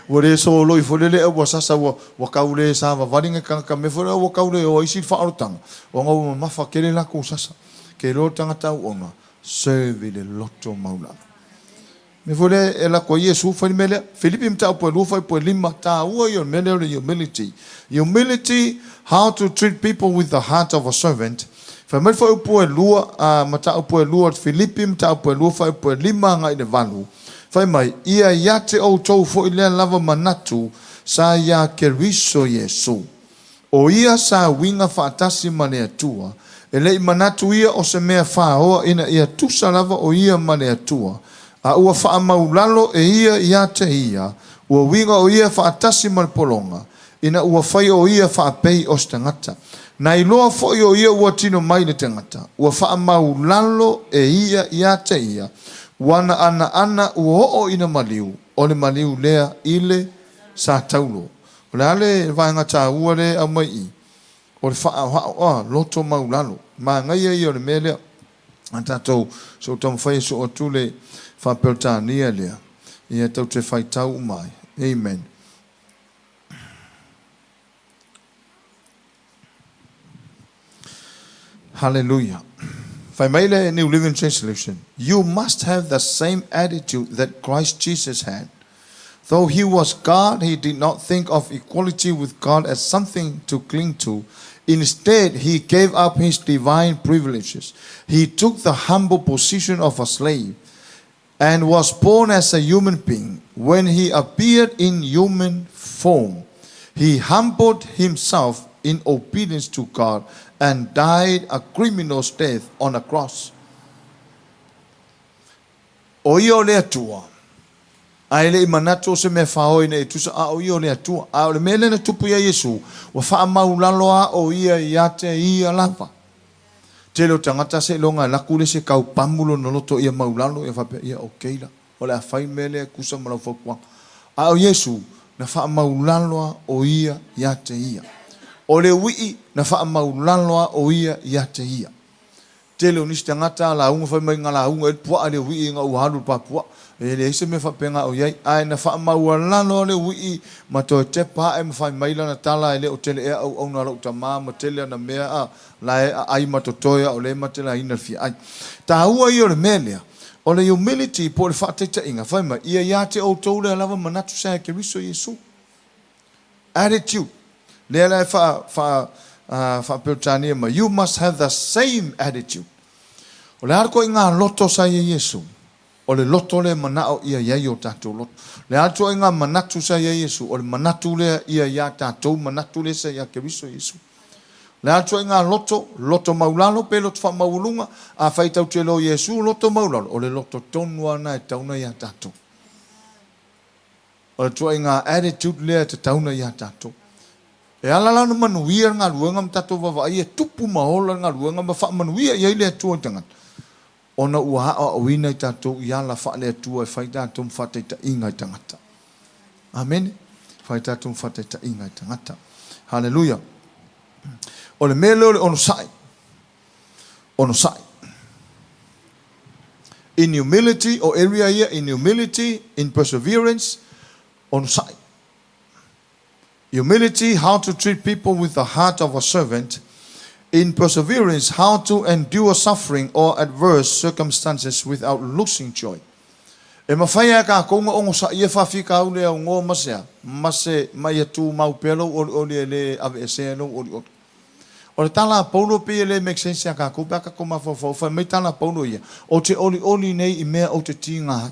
Ua le soloi foi lele ua sasa ua ua tau le savavali nai tagata mea foi lea ua tau le o ai isi le faaolataga ona ua mamafa tele latou sasa. Ke iloa le tagata auauna, serve i le loto maulalo. Mea foi lea e alu atu ai Iesu fai le mea lea. Filipi mataupu e 2 fuaiupu e 5, taua ia o le mea lea o le humility. Humility, how to treat people with the heart of a servant. Fai mai le fuaiupu e 2, a, mataupu e 2 Filipi mataupu e 2 fuaiupu e 5 agai i le 8. Fai mai, ia ia te outou foi lea lava manatu sa iā Keriso Iesu. O ia sa uiga faatasi ma le Atua, e le i manatu ia o se mea faoa ina ia tusa lava o ia ma le Atua, a ua faamaulalo e ia ia te ia, ua uiga o ia faatasi ma le pologa, ina ua fai o ia faapei o se tagata. Na iloa foi o ia ua tino mai le tagata, ua faamaulalo e ia ia te ia, ua na anaana ua oo ina maliu, o le maliu lea i le sa taulo. O le a le vaega taua lea e aumai i i? O le faaoaoa loto maulalo. Manaia ia o le mea lea. A tatou se i taumafai e soo atu le faa-Peretania lea, ia tou te faitau uma ai. Amen. Hallelujah. Fai mai le New Living Translation, You must have the same attitude that Christ Jesus had. Though he was God, he did not think of equality with God as something to cling to. Instead, he gave up his divine privileges. He took the humble position of a slave and was born as a human being. When he appeared in human form, he humbled himself in obedience to God and died a criminal's death on a cross. O ia o le Atua, a e le i manatu o se mea faoa ina ia tusa, a o ia o le Atua. A o le mea lea na tupu iā Iesu, ua faamaulalo a o ia ia te ia lava. Tele o tagata seiloga e laku le isi e tau pamu lona loto ia maulalo, ia faapea, ia okay la, o le a fai le mea lea e tusa ma lau fautuaga. A o Iesu, na faamaulalo a o ia ia te ia. O le uii, na faamaulalo a o ia ia te ia. Tele o nisi tagata a lauga fai mai na lauga ai le puaa le uii ina ua alu le pa puaa. E leai se mea faapena o i ai, ae na faamaualalo lava le uii ma toe tepa ae ma fai mai lana tala e le o tele ea auauna a lou tama ma tele ana mea a la e aai ma totoe a o lea e matelaina le fia ai. Taua ia o le mea lea, o le humility po o le faataitaiga, fai mai, ia ia te outou lea lava manatu sa e Keriso Iesu. Attitude, lea la e faa, faa, faa-Peretania mai, you must have the same attitude. O le a le ituaiga loto sa i ai Iesu? O le loto lea e manao ia i ai o tatou loto. O le a le ituaiga manatu sa i ai Iesu? O le manatu lea ia iā tatou manatu lea sa ia Keriso Iesu. O le a le ituaiga loto? Loto maulalo pe loto faamaualuga? Afai tatou te iloa o Iesu loto maulalo, o le loto tonu lava lena e tatau ona iā tatou. O le ituaiga attitude lea e tatau ona iā tatou. E ala la ona manuia le galuega ma tatou vaavaai e tupu ma ola le galuega ma faamanuia i ai le Atua i tagata, ona ua aoaoina i tatou i ala faale-Atua e fai tatou ma faataitaiga i tagata. Amene. Fai tatou ma faataitaiga i tagata. Haleluia. O le mea lea o le onosai. Onosai. In humility, o area ia, in humility, in perseverance, onosai. Humility, how to treat people with the heart of a servant. In perseverance, how to endure suffering or adverse circumstances without losing joy. E mafai lava e tatou ona onosaia faafitauli e aunoa ma se a? Ma se, ma ia tumau pea lou olioli e le aveesea ai lou olioli. O le tala a Paulo pei e le make sense ia tatou pe a tatou mafaufau, fai mai tala a Paulo ia, Ou te olioli nei i mea ou te tiga ai.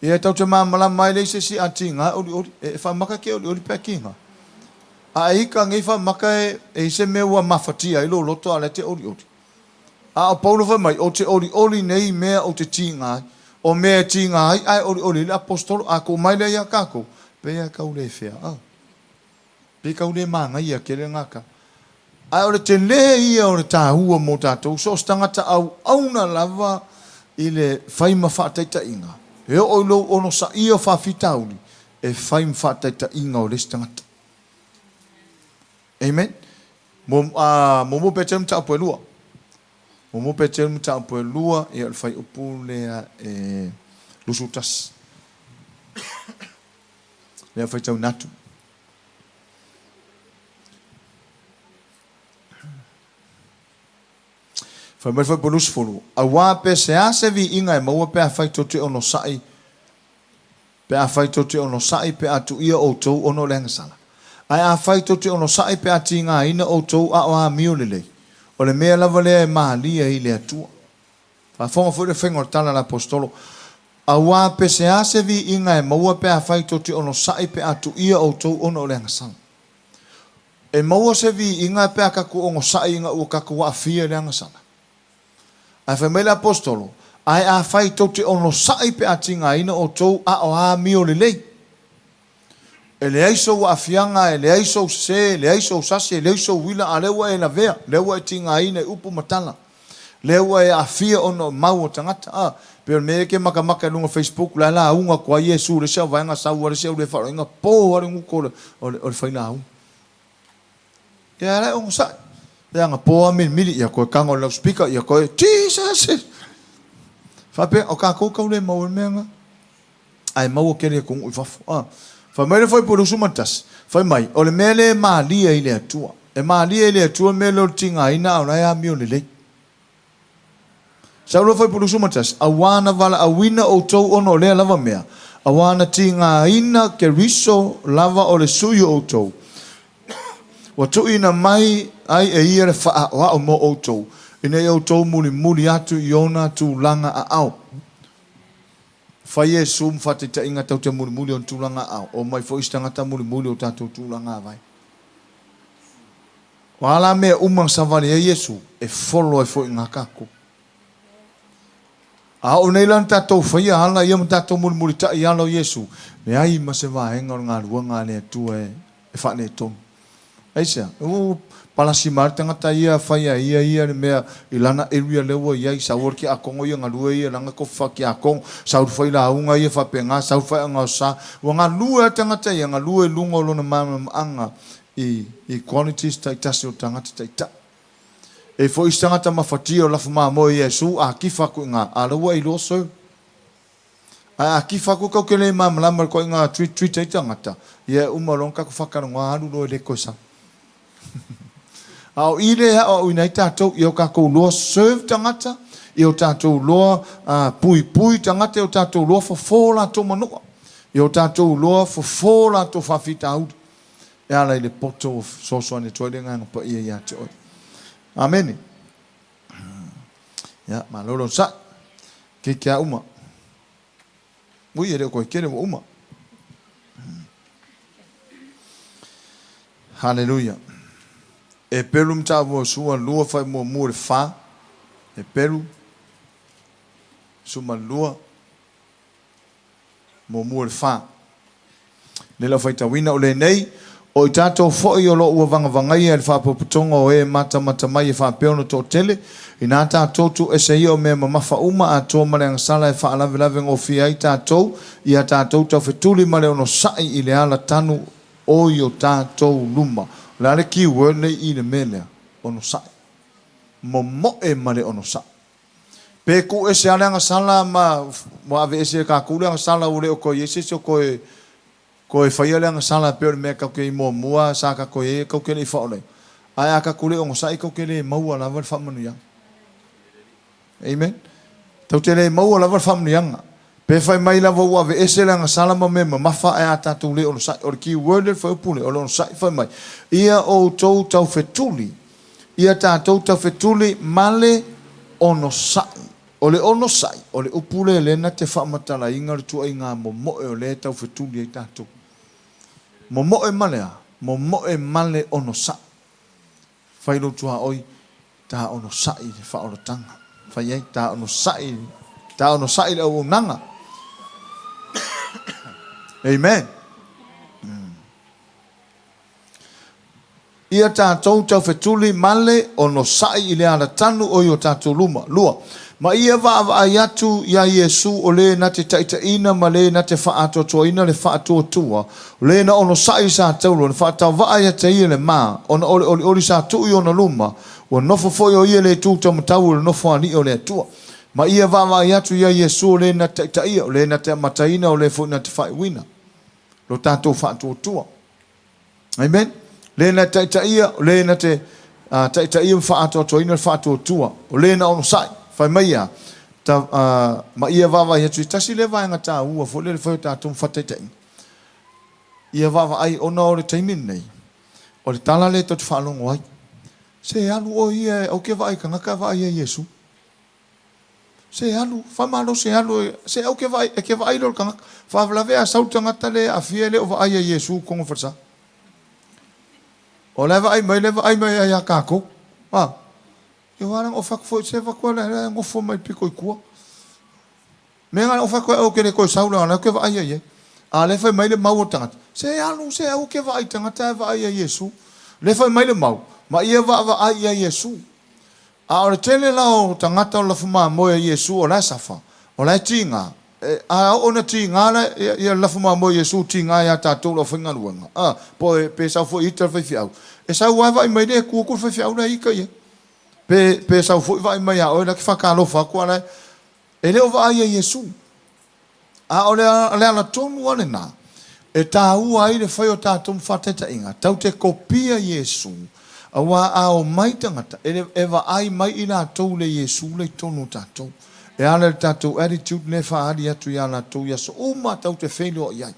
Ia e tatou te malamalama ai, leai se isi a tiga e olioli. E faamata ke olioli pe a tiga. A e ita nei faamata e i ai se mea ua mafatia ai lou loto a o la e te olioli. A o Paulo fai mai, Ou te olioli nei i mea ou te tiga ai. O mea e tiga ai ae olioli ai le Aposetolo. A tuu mai lea ia tatou, pei lava e tau le fea. A. Pei tau le manaia tele lena tala. Ae o le tele ia o le taua mo tatou, so o se tagata auauna lava i le fai ma faataitaiga, e oo i lou onosaia o faafitauli, e fai ma faataitaiga o le isi tagata. Amen. Muamua Peteru mataupu e lua. Muamua Peteru mataupu e lua, ia o le fuaiupu lea e 21. Lea faitauina atu. Fai mai le fuaiupu 20, Auā pe se a se viiga e maua pe afai tou te onosai, pe afai tou te onosai pe a tuuia outou ona o le agasala. Ae afai tou te onosai pe a tigaina outou a o amio lelei, o le mea lava lea e malie ai i le Atua. Faafofoga foi le faiga o le tala a le Aposetolo, Auā pe se a se viiga e maua pe afai tou te onosai pe a tuuia outou ona o le agasala. E maua se viiga pe a tatou onosai ina ua tatou aafia i le agasala. Ae fai mai le Aposetolo, Ae afai tou te onosai pe a tigaina outou a o amio lelei. E leai sou aafiaga, e leai sou sese, e leai sou sasi, e leai sou uila, a o lea ua e lavea, lea ua e tigaina i upu ma tala, lea ua e aafia ona o mau a tagata. A, pei o le mea ia e te matamata i luga o Facebook, la e lauga atu ai Iesu i le isi au vaega, sau lava le isi au le faaaloaloina, po lava le gutu o le failauga. Ia la e onosai. Leaga po lava milimili, ia toe tago i le loudspeaker, ia toe, Jesus! Faapea, o tatou tau le maua i le mea lena. Ae maua tele i atunuu i fafo. A. Fai mai le Fuaiupu 21, fai mai, o le mea lea e malie i le Atua. E malie i le Atua le mea lea o le tigaina a o la e amio lelei. Sau loa Fuaiupu 21, auā na valaauina outou ona o lea lava mea, auā na tigaina Keriso lava o le Sui o outou, ua tuuina mai ai e ia le faaoao mo outou, ina ia outou mulimuli atu i ona tulaga aao. Fai Iesu ma faataitaiga tatou te mulimuli ona tulaga aao, omai foi isi tagata mulimuli o tatou tulaga avae. O a la mea uma na savali ai Iesu, e folo ai foi i tatou. A oo nei la na tatou faia ala ia ma tatou mulimulitai i ala o Iesu, leai ma se vaega o le galuega a le Atua e faaletonu. Aisea? Ua palasi mai lava le tagata ia fai a ia ia le mea i lana area lea ua i ai, sau le tiakono ia galue ia lana tofi faatiakono, sau le failauga ia faapena, sau le faiagaosa. Ua galue lava le tagata ia, galue i luga o lona malamalamaaga i i qualities taitasi o le tagata taitai. E foi isi tagata mafatia o lafo mamoe i Iesu a kifa aku i nga, a la ua iloa sir. Ae a kifa aku kau ke le malamalama i le koaiga treat treat ai tagata, ia e uma loa ona tatou faataloga alu loa e le toe sau. A o i lea e aoaoina ai tatou, ia o tatou loa serve tagata, ia o tatou loa puipui tagata, ia o tatou loa fofo latou manua, ia o tatou loa fofo latou faafitauli. E ala i le poto ua fesoasoani atu ai le Agaga Paia ia te oe. Amene. Ia, malo le onosai. Keiki a uma. Ui, e le o koe kele ua uma. Haleluia. E pelu mataupu o sua lua fai muamua le fa. E pelu suma lua muamua le fa. Le lau faitauina o lenei, o i tatou foi o lo o ua vagavagaia e le Faapotopotoga o e matamata mai e faapea ona toatele, inā tatou tuuese ia o mea mamafa uma atoa ma le agasala e faalavelave gofie ai tatou i a tatou taufetuli ma le onosai i le ala tanu o i o tatou luma. O le a le key word nei i le mea lea? Onosai. Momoe ma le onosai. Pe tuu ese lava le agasala ma ua aveese e tatou le agasala ua le o toe i ai se isi o toe toe faia le agasala e pei o le mea tatou te i ai muamua sa tatou i ai tatou te le i faaola ai. Ae a tatou le onosai tatou te le maua lava le faamanuiaga. Amen. Tatou te le maua lava le faamanuiaga. Pe fai mai lava ua aveese le agasala ma mea mamafa ae a tatou le onosai. O le key word lea i le fuaiupu lea, o le onosai. Fai mai, Ia outou taufetuli, ia tatou taufetuli ma le onosai. O le onosai, o le upu lea lea na te faamatalaina le tuuaiga momoe o lea e taufetuli ai tatou. Momoe ma le a? Momoe ma le onosai. Fai lou tuaoi, ta onosai i le faaolataga. Fai ai, ta onosai, ta onosai i le auaunaga. Amen. Ia tatou taufetuli ma le onosai i le alatanu o i o tatou luma. Lua. Ma ia vaavaai atu iā Iesu o le na te taitaiina ma le na te faaatoatoaina le faatuatua, o le na onosai i sa taula, na faatauvaa ia te ia le ma, ona o le olioli sa tuu i ona luma, ua nofo foi o ia i le itu taumatau o le nofoalii o le Atua. Ma ia vaavaai atu iā Iesu o le na te taitaia, o le na te amataina, o le foi na te faaiuina lo tatou faatuatua. Amen. Le na taitaia, o le na te taitaia ma faaatoatoaina le faatuatua, o le na onosai, fai mai ia, ta, ma ia vaavaai atu i tasi lea vaega taua foi lea le fai o tatou ma faataitaiga. Ia vaavaai ona o le taimi lenei, o le tala lea tou te faalogo ai, se alu oe ia e au ke vaai i tagata ae vaai ia Iesu. Se alu, faamalosi e alu e, se au ke vaai, e ke vaai lea o le tagata. Faalavelave a sau le tagata lea e aafia e le o vaai ia Iesu i totonu o le falesa. O la e vaai mai, la e vaai mai lava ia tatou. A, ia aua leaga o fai atu foi, se avatu lava la e nofo mai le pito i tua. Mea na o fai atu ai, ou te le toe sau leaga o la ou te vaai ai i ai. A o lea e fai mai le mau o le tagata, Se alu, se aua ke vaai i tagata ae vaai ia Iesu. O lea e fai mai le mau, ma ia vaavaai ia Iesu. A o le tele la o tagata o le lafu mamoe a Iesu o la e safa, o la e tiga. A oo ina tiga la ia le lafu mamoe a Iesu tiga ia tatou le aufaigaluega, a, po o pe sau foi i ita le faifeau, e sau lava e vaai mai lea e tu atu le faifeau la e ita i ai. Pe, pe sau foi vaai mai ia oe la e te faatalofa atu a la e E le o vaai ia Iesu. A o le ala tonu lava lena e taua ai le fai o tatou ma faataitaiga, tatou te kopia Iesu, aua a omai tagata, e vaai mai i latou i le Iesu la i totonu o tatou. E ala i le tatou attitude lea e faaali atu ia latou i aso uma tatou te feiloai ai.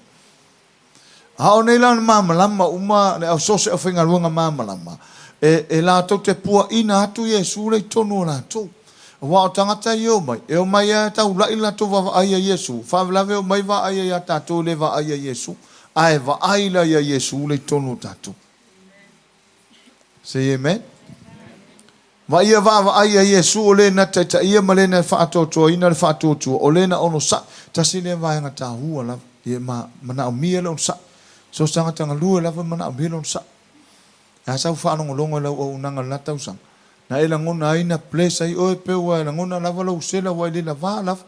A o nei la le malamalama uma, le au so o se aufaigaluega malamalama, e latou te puaina atu Iesu la i totonu o latou. Aua o tagata ia e omai, e omai lava e taulai le latou vaavaai ia Iesu, faalavelave omai vaaia ia tatou e le vaai ia Iesu, ae vaai la ia Iesu la i totonu o tatou. Say amen. Ma ia vaavaai ia Iesu o le na taitaia ma le na faatoatoaina le faatuatua, o le na onosai. Tasi lea vaega taua lava, ia ma manaomia le onosai. So o se tagata galue lava e manaomia le onosai. E a sau faalogologo i lau auaunaga i le la tausaga, na e lagona ai na bless ai oe pe ua e lagona lava lou sela ua e le lavā lava.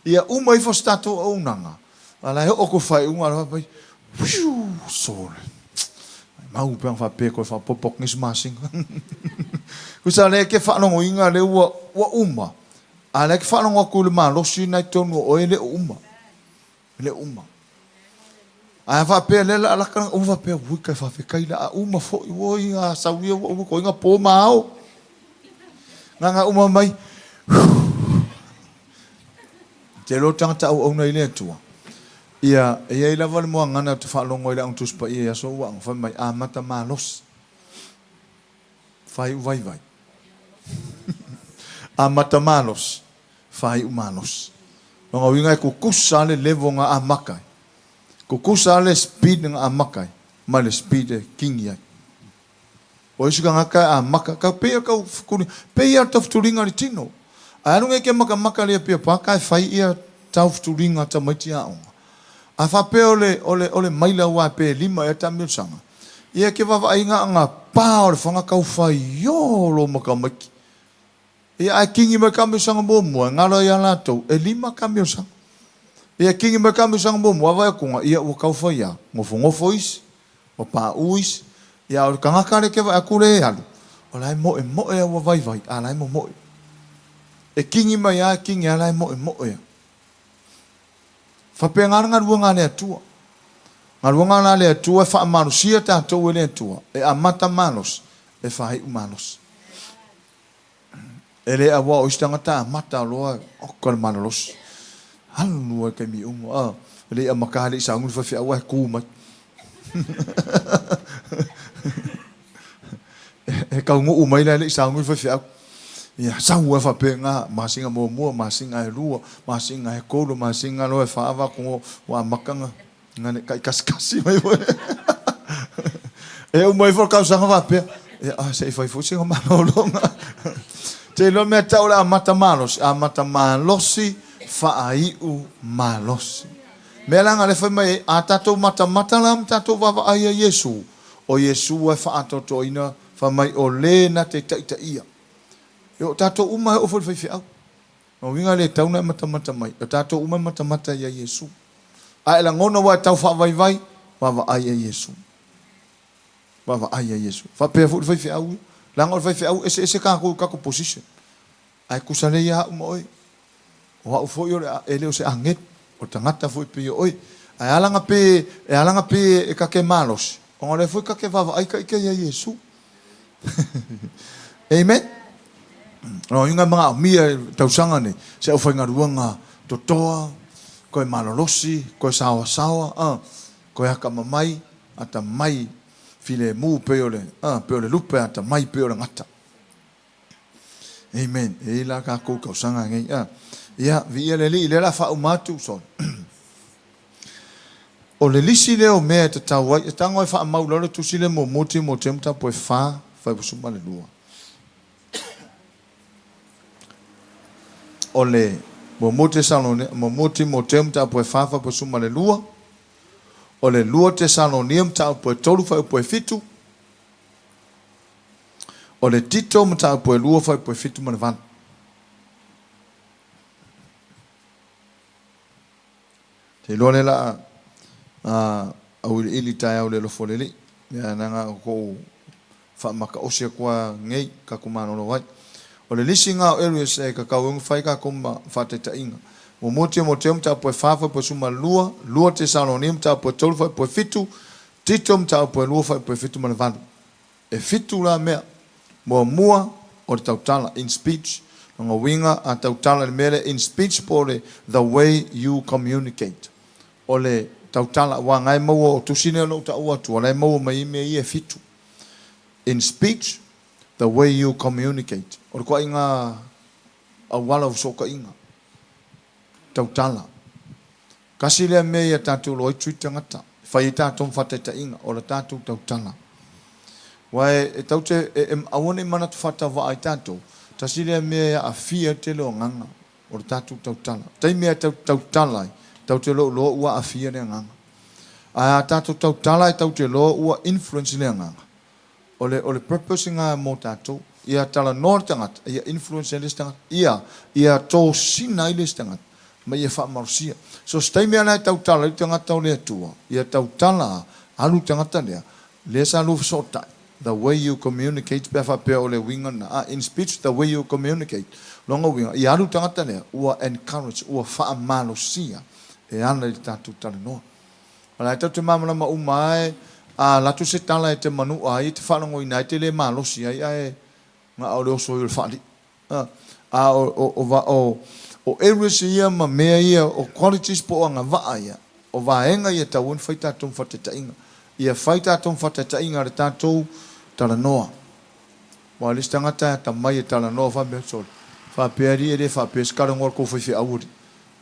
Ia uma ifo se tatou auaunaga, A la e oo atu i le faaiuga lava fai, Whew! Sole. Maumau pe ana faapea e toe faaopoopo atu nisi masina. Tusa o lea e te faalogoina lea ua, ua uma, a o lea e te faalogo atu i le malosi lena i totonu o oe e le o uma. E le o uma. Ae a faapea lea la laka uma faapea, ui kai faafetai la a uma foi, oi a sau ia ua uma koiga po ma ao. Nganga uma mai. Te iloa tagata auauna i le Atua. Ia, e i ai lava le muagana ou te faalogo ai i le Aoga Tusi Paia i aso ua ago, fai mai, amata malosi, faaiu vaivai. Amata malosi, faaiu malosi. Lona uiga e tutusa lava le level na amata ai. Tutusa lava le speed na amata ai ma le speed e kini ai. O isi tagata e amata, ka pei a kau fetuli, pei a tau fetuliga i le tino. Ae alu nei ke makamaka le pia paka e fai ia tau fetuliga tamaiti aoga. A faapea o le, o le, o le maila aua pe lima ea taamilosaga, ia ke vaavaai na ana pa o le faga tau fai o lo makamaiki. Ia ae kini mai taamilosaga muamua e galo ai ia latou e lima taamilosaga. Ia kini mai taamilosaga muamua vaai atuga ia ua tau fai a, nofonofo isi, Ua paʻu isi. Ia, o le tagata lea ke vaai atu lea e alu, o la e moemoe a ua vaivai, a la e momoe. E kini mai a, e kini a, la e moemoe a. Faapena le galuega a le Atua. Galuega la a le Atua e faamalosia tatou e le Atua, e amata malosi, e faaiu malosi. E le aua o isi tagata amata loa oka le malolosi. Alu ai taimi uma, a, e le i amata e le i sauni le faifeau ae tu mai. E taunuu mai la e le i sauni le faifeau. Ia sau ai faapena, masina muamua, masina e lua, masina e tolu, masina loa e fa avatu ua amata ona na le taikasikasi mai foi. E uma ifo le tausaga faapea, ia, a, se i fai foi sina malologa. Te iloa mea tau le amata malosi, amata malosi, faaiu malosi. Mea la na le fai mai ai, a tatou matamata la ma tatou vaavaai ia Iesu, o Iesu e faaatoatoaina, fai mai o le na te taitaia. E o tatou uma e oo foi i le faifeau. O uiga le tau na e matamata mai, o tatou uma e matamata ia Iesu. A e lagona ua e tau faavaivai, vaavaai ia Iesu. Vaavaai ia Iesu. Faapea foi le faifeau ia. Leaga o le faifeau e eseese tatou i tatou position. Ae tusa lelei lava au ma oe. O au foi o le, e le o se agelu, o le tagata foi pei o oe. Ae ala ona pe, e ala ona pe e ta te malosi, ona o lea foi ta te vaavaai ta ite ia Iesu. Amen. O lona uiga e manaomia i le tausaga nei se aufaigaluega totoa, toe malolosi, toe saoasaoa, toe atamamai, atamai filemu pei o le, pei o le lupe, atamai pei o le gata. Amen. E i la tatou tausaga nei. Ia, viia le Alii, lea o le a faauma atu, sorry. O le lisi lea o mea e tatau ai, e tago e faamau lalo le tusi lea muamua Timotea mataupu e 4, 82. O le muamua Tesalonia, muamua Timotea mataupu e 4, 82. O le lua Tesalonia mataupu e 3, fuaiupu e 7. O le Tito mataupu e 2, fuaiupu e 7 ma le 8. Te iloa lea la a auiliili taeao le alofa o le Alii. Ia na o kou faamataosi atu lava nei tatou malolo ai. O le lisi na o areas e tatau ai ona fai tatou ma faataitaiga. Muamua Timoteo mataupu e 4 fuaiupu e 12, lua Tesalonia mataupu e 3 fuaiupu e 7, Tito mataupu e 2 fuaiupu e 7 ma le 8. E fitu la mea. Muamua, o le tautala, in speech. Lona uiga, a tautala i le mea lea in speech po o le the way you communicate. O le tautala, aua na e maua, o tusi nei o lou taua atua, la e maua mai ai mea ia e fitu. In speech, the way you communicate. O le toaiga auala o fesootaiga. Tautala. Tasi lea mea ia tatou iloa ai treat tagata, e fai ai tatou ma faataitaiga, o le tatou tautala. Aua e tatou te, e, aua ne i manatu faatauvaa ai tatou, tasi lea mea e aafia ai le tele o agaga, o le tatou tautala. O taimi lava e tatou te tautala ai, tatou te le o iloa ua aafia le agaga. Ae a tatou tautala e tatou te iloa ua influence le agaga, O le, o le purpose lena mo tatou. Ia talanoa le tagata, ia influence ai le isi tagata. Ia, ia tosina ai le isi tagata, ma ia faamalosia. So, se taimi lava la e tautala ai le tagata o le Atua, ia tautala, alu le tagata lea, lea sa lua fesootai, the way you communicate, pe a faapea o le uiga lena, a, in speech, the way you communicate. Lona uiga, ia alu le tagata lea, ua encourage, ua faamalosia e ala i le tatou talanoa. O la e tatou te malamalama uma lava e a alu atu se tala e te manua ai, e te faalogoina ai, e te le malosi ai, ae na o le oso ai o le faalii. A o, o areas ia ma mea ia, o qualities po o agavaa ia, o vaega ia e tatau ona fai tatou ma faataitaiga. Ia fai tatou ma faataitaiga i le tatou talanoa. Aua o le isi tagata e atamai e talanoa faapea, sole, faapea alii e le faapea se talanoa a le tou faifeau alii.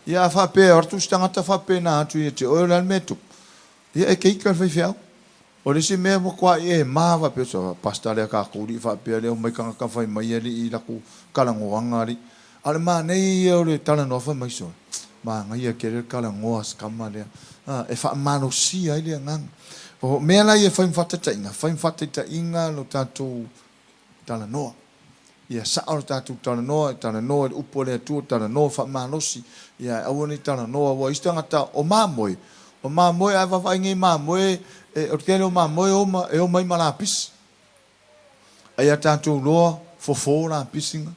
Ia a faapea e o atu se tagata faapena atu ia te oe o le a le mea e tupu? Ia e keika le faifeau. O le isi mea ua matua e ma faapea, so pastor lea tatou alii faapea lea omai tagata fai mai alii i latou talanoaga alii. A o le manaia ia o le talanoa fai mai sole, manaia tele le talanoa a si tama lea. A, e faamalosia ai le agaga. O mea la ia e fai ma faataitaiga, fai ma faataitaiga lo tatou talanoa. Ia sao le tatou talanoa, e talanoa i le upu a le Atua, talanoa faamalosi, ia ae aua ne i talanoa, aua o isi tagata o mamoe, o mamoe a e vaavaai nei i mamoe, e, o le tele o mamoe e o ma, e o mai ma lapisi. A ia tatou loa fofo lapisi na.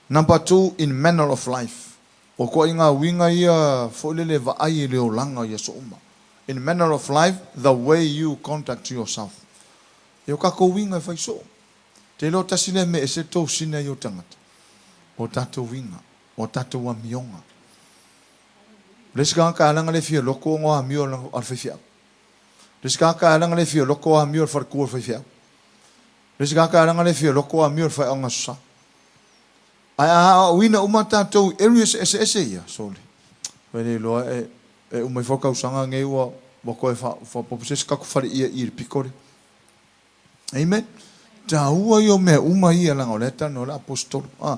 Number two, in manner of life. O ituaiga uiga ia foi lele e vaai i le olaga i aso uma. In manner of life, the way you conduct yourself. E o tatou uiga e fai soo. Te iloa tasi lea mea e ese le tosina i o tagata, o tatou uiga, o tatou amioga. O le isi tagata lava na le fia loto ona o amio a le faifeau. O le isi tagata lava na le fia loto o amio a le faletua o le faifeau. O le isi tagata lava na le fia loto o amio a le faioga sa. Ae a aoaoina uma tatou i areas eseese ia, sole, ua le iloa e, e uma ifo le tausaga lenei ua, ua toe faaopoopo se isi tatou faleia i i le pito lea. Amen. Taua ia o mea uma ia leaga o lea e talanoa le aposetolo. Ah.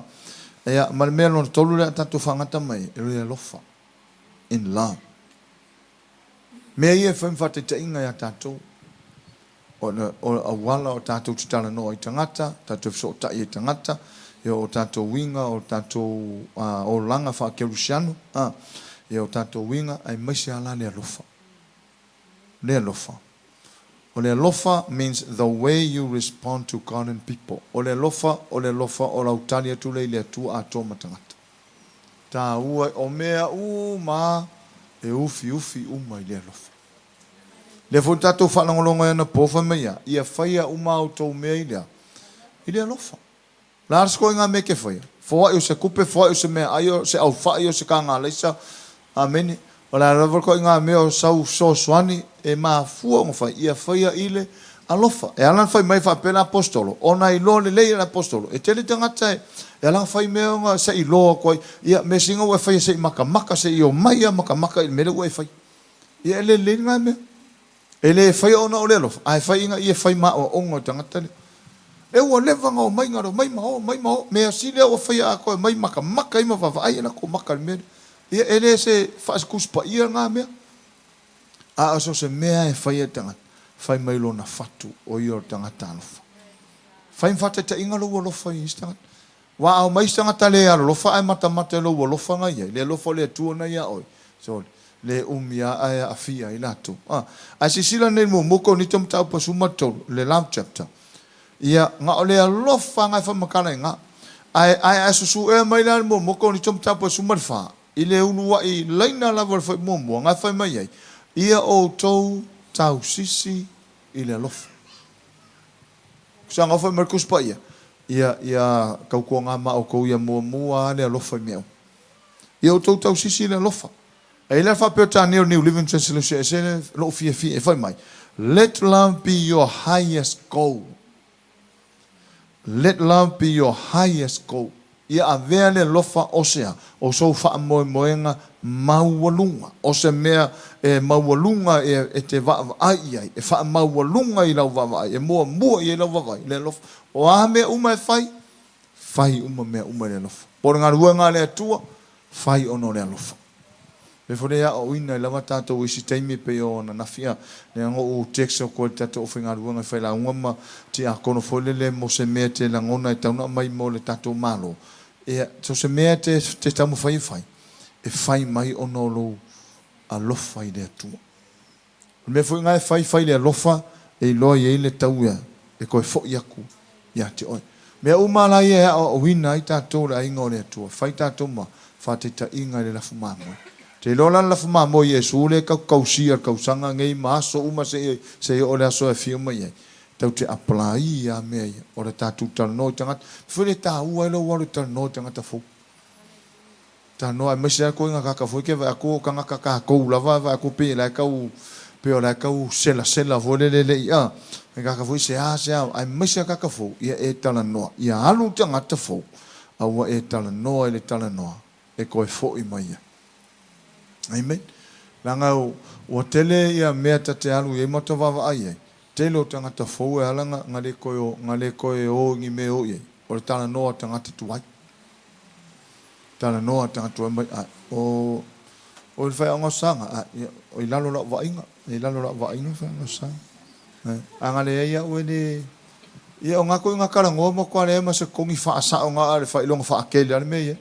Ia, ma le mea lona tolu lea a tatou faagata mai, e le alofa. In love. Mea ia e fai ma faataitaiga ia tatou. O le auala o tatou te talanoa i tagata, tatou fesootai i tagata, ia o tatou uiga, o tatou olaga faakerisiano, ia o tatou uiga, aemaise lava la le alofa. Le alofa. O le alofa means the way you respond to God and people. O le alofa, o le alofa o lau tali atu lea i le Atua atoa ma tagata. Taua, o mea uma e ufiufi uma i le alofa. Lea foi na tatou faalogologo ai anapo fai mai a, ia faia uma a outou mea i le a? I le alofa. O le a se ituaiga mea e te faia? Foai o se tupe, foai o se meaai, o se aufai, o se kagalaisa, amene. O le a lava le ituaiga mea o sau fesoasoani e mafua ona fai, ia faia i le alofa. E ala ona fai mai faapea le Aposetolo, ona e iloa lelei e le Aposetolo, e tele tagata e ala ona fai mea ona se i iloa atu ai, ia mea sili ona ua e faia se i makamaka, se i omai lava makamaka i le mea lea ua e faia. Ia e le lelei lena mea. E le faia ona o le alofa, ae fai ina ia fai ma aoaoga o le tagata lea. E ua leva ona omai na omai ma o, omai ma o. Mea sili lea ua faia atoa e omai makamaka ai ma vaavaai e latou maka i le mea lea. Ia e le se faa-Tusi Paia lena mea. A o so o se mea e fai e le tagata, fai mai lona fatu o ia o le tagata alofa. Fai ma faataitaiga lou alofa i isi tagata. Ua ao mai isi tagata le alolofa ae matamata i lou alofa na i ai, le alofa o le Atua na ia oe. Sole, le umi a ae aafia ai latou. A. Ae silasila nei i le muamua Korinito mataupu 13, le love chapter. Ia, na o le alofa na e faamatala i ina. Ae, ae a susuea mai la le muamua Korinito mataupu 14, i le uluai laina lava o le foi muamua, na e fai mai ai, Ia outou tausisi i le alofa. Saga fai mai le Tusi Paia, Ia, ia tautuaga ma outou ia muamua lava le alofa i mea uma. Ia outou tausisi i le alofa. E i ai le faa-Peretania o le New Living Translation e ese lou fiafia e fai mai, Let love be your highest goal. Let love be your highest goal. Ia avea le alofa o se a? O sou faamoemoega maualuga, o se mea e maualuga e te vaavaai i ai, e faamaualuga i lau vaavaai, e muamua i ai lau vaavaai, le alofa. O a mea uma e fai, fai uma mea uma i le alofa. Po o le galuega a le Atua, fai ona o le alofa. E foi le aoaoina ai lava tatou i isi taimi e pei o ananafi a lea na ou text atu ai i le tatou aufaigaluega e failauga ma tiakono foi lele mo se mea e te lagona e tatau ona aumai mo le tatou Malo. Ia, so se mea e te te taumafai e fai, e fai mai ona o lou alofa i le Atua. O le mea foi lena e fai, fai i le alofa e iloa i ai le tau e toe foi atu ia te oe. Mea uma la ia e aoaoina ai tatou le aiga o le Atua, fai tatou ma faataitaiga i le lafu mamoe. Te iloa la le lafu mamoe Iesu lea tatou tausia i le tausaga nei ma aso uma seia oo i le aso e afio mai ai, tatou te apply a mea ia. O le tatou talanoa i tagata, foi le taua ai lou alu e talanoa i tagata fou. Talanoa aemaise lava koe gakaka foi ke vaai atu o tagata tatou lava vaai atu pei la e tau pei o la e tau selasela foi lele le i a gakaka foi sea sea aemaise lava tagata fou ia e talanoa ia alu tagata fou a ua e talanoa i le talanoa e toe foi mai ai. Amen. Leaga ua tele ia mea ta te alu i ai ma ta vaavaai ai, tele o tagata fou e ala na le toe o na le toe o i ni mea e o i ai, o le talanoa a tagata tuai. Talanoa tagata tuai mai, a o o le faiaoga o Saga, a ia, o i lalo o lau vaaiga, e i lalo o lau vaaiga le faiaoga o Saga. A na leai au e le, ia o na ituaiga talanoa matua leai ma se totogi faasao na o le faailoga faatele lava le mea e i ai.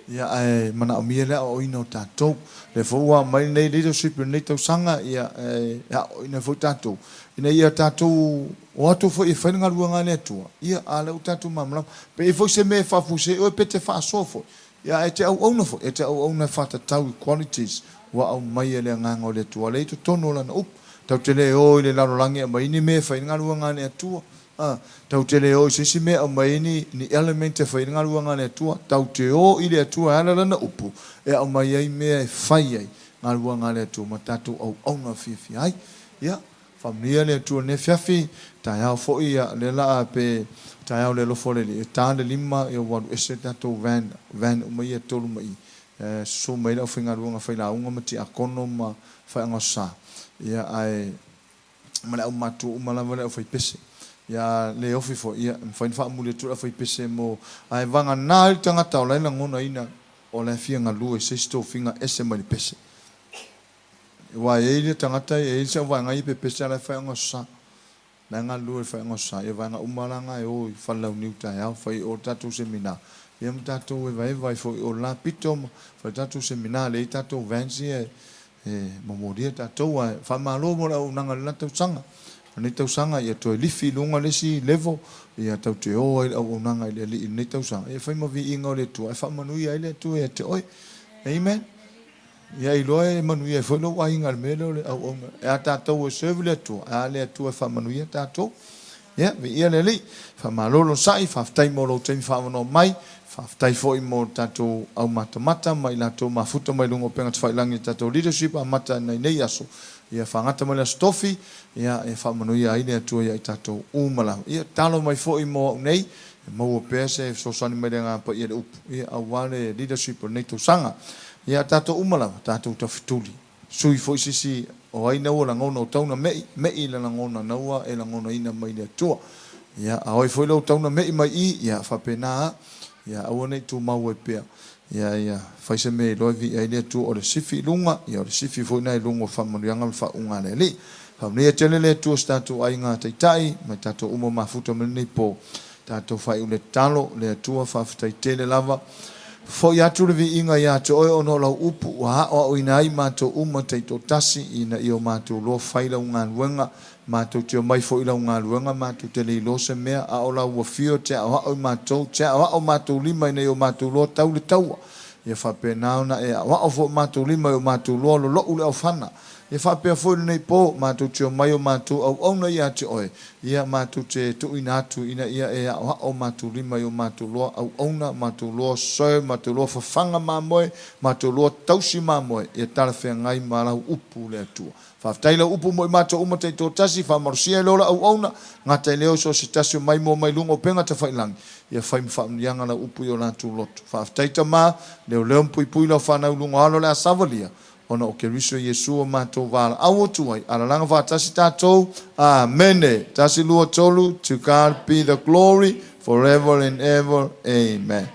Ia ae manaomia le aoaoina o tatou. Lea foi ua aumai lenei leadership i lenei tausaga, ia e aoaoina ai foi tatou, ina ia tatou o atu foi e fai le galuega a le Atua, ia a o lea ua tatou malamalama. Pe i ai foi se mea e faafuasei ai oe pe te faasoa foi, ia ae te auauna foi, e te auauna e faatatau i qualities ua aumai e le Agaga o le Atua lea i totonu o Lana Upu. Tatou te le o i le lalolagi e aumai ni mea e fai ai le galuega a le Atua. A, tatou te le o i se isi mea e aumai ai ni, ni element e fai ai le galuega a le Atua. Tatou te o i le Atua e ala Lana Upu e aumai ai mea e fai ai galuega a le Atua ma tatou auauna fiafia ai. Ia, faamanuia le Atua i lenei afiafi, taeao foi, ia, lea la a pe taeao le alofa o le Alii, e ta le lima, ia ua alu ese le tatou van, van uma ia e tolu mai i, e susu mai ai le aufaigaluega failauga ma tiakono ma faeagosa, ia, ae ma le aumatua uma lava le aufaipese. Ia, a le ofi foi, ia, e mafai ona faamuli atu le aufaipese mo, ae vagana ai le tagata o la e lagonaina o la e fia galue i se isi tofiga ese mai le pese. Aua e i ai le tagata, e i ai si au vaega ia pepese a o la e faeagosa. La e galulue i le faeagosa, ia vaega uma la na e o i Falelauniu taeao, fai o le tatou seminar, ia ma tatou evaeva ai foi o le la pito ma fai le tatou seminar, lea e i ai tatou vans ia e momolia tatou. Ae faamalo mo le auaunaga i le la tausaga. O lenei tausaga ia toe lifi i luga le isi level, ia tatou te o ai i le auaunaga i le Alii i lenei tausaga, ia fai ma viiga o le Atua e faamanuia ai le Atua ia te oe. Amen. Ia iloa e manuia ai foi lou aiga i le mea lea o le auauna. E a tatou e serve le Atua, a le Atua e faamanuia tatou. Ia, viia le Alii. Faamalo le onosai, faafetai mo lou taimi faaavanoa mai. Faafetai foi mo le tatou au matamata ma i latou mafuta mai luga o upega tafailagi i le tatou leadership amata nei nei aso. Ia faagata mai le Aso Tofi, ia e faamanuia ai le Atua ia i tatou uma lava. Ia tatalo mai foi mo au nei, e maua pea se fesoasoani mai le Agaga Paia i le upu, ia aua le leadership o lenei tausaga. Ia tatou uma lava, tatou tafetuli. Sui foi sisi o ai naua lagona o tauna me'i, me'i le lagona naua e lagonaina mai le Atua. Ia, a oi foi lou tauna me'i mai i, ia faapena a, ia aua ne i tumau ai pea. Ia, ia fai se mea iloa e viia ai le Atua, o le sifi i luga, ia o le sifi foi na i luga o faamanuiaga ma le faauuga a le Alii. Faamanuia tele le Atua si tatou aiga taitai, mai tatou uma mafuta mai lenei po. Tatou faaiu le tatalo, Le Atua, faafetai tele lava. Foi atu le viiga ia te Oe ona o Lau Upu ua aoaoina ai matou uma taitoatasi ina ia o matou loa fai Lau galuega. Matou te omai foi i Lau galuega, matou te le iloa se mea, a o Lau Afio te aoao i matou, te aoao matou lima ina ia o matou loa tau le taua. Ia faapena ona e aoao foi o matou lima i o matou loa lolou le aofana. Ia faapea foi lenei po, matou te omai o matou auauna ia te Oe, ia matou te tuuina atu ina ia e aoao matou lima i o matou loa auauna, matou loa serve, matou loa fafaga mamoe, matou loa tausi mamoe, ia talafeagai ma Lau Upu le Atua. Faafetai Lau Upu mo i matou uma taitoatasi, faamalosia e le ola auauna, gata i leo so o se tasi o mai moa mai luga o upega tafailangi, ia fai ma faamanuiaga Lau Upu i o latou loto. Faafetai Tama, leoleo ma puipui Lau fanau i luga o alo o le a savalia, Ona o Keriso Iesu o matou valaau atu ai, alalaga faatasi tatou. Amene. Tasi, lua, tolu, To God be the glory forever and ever. Amen.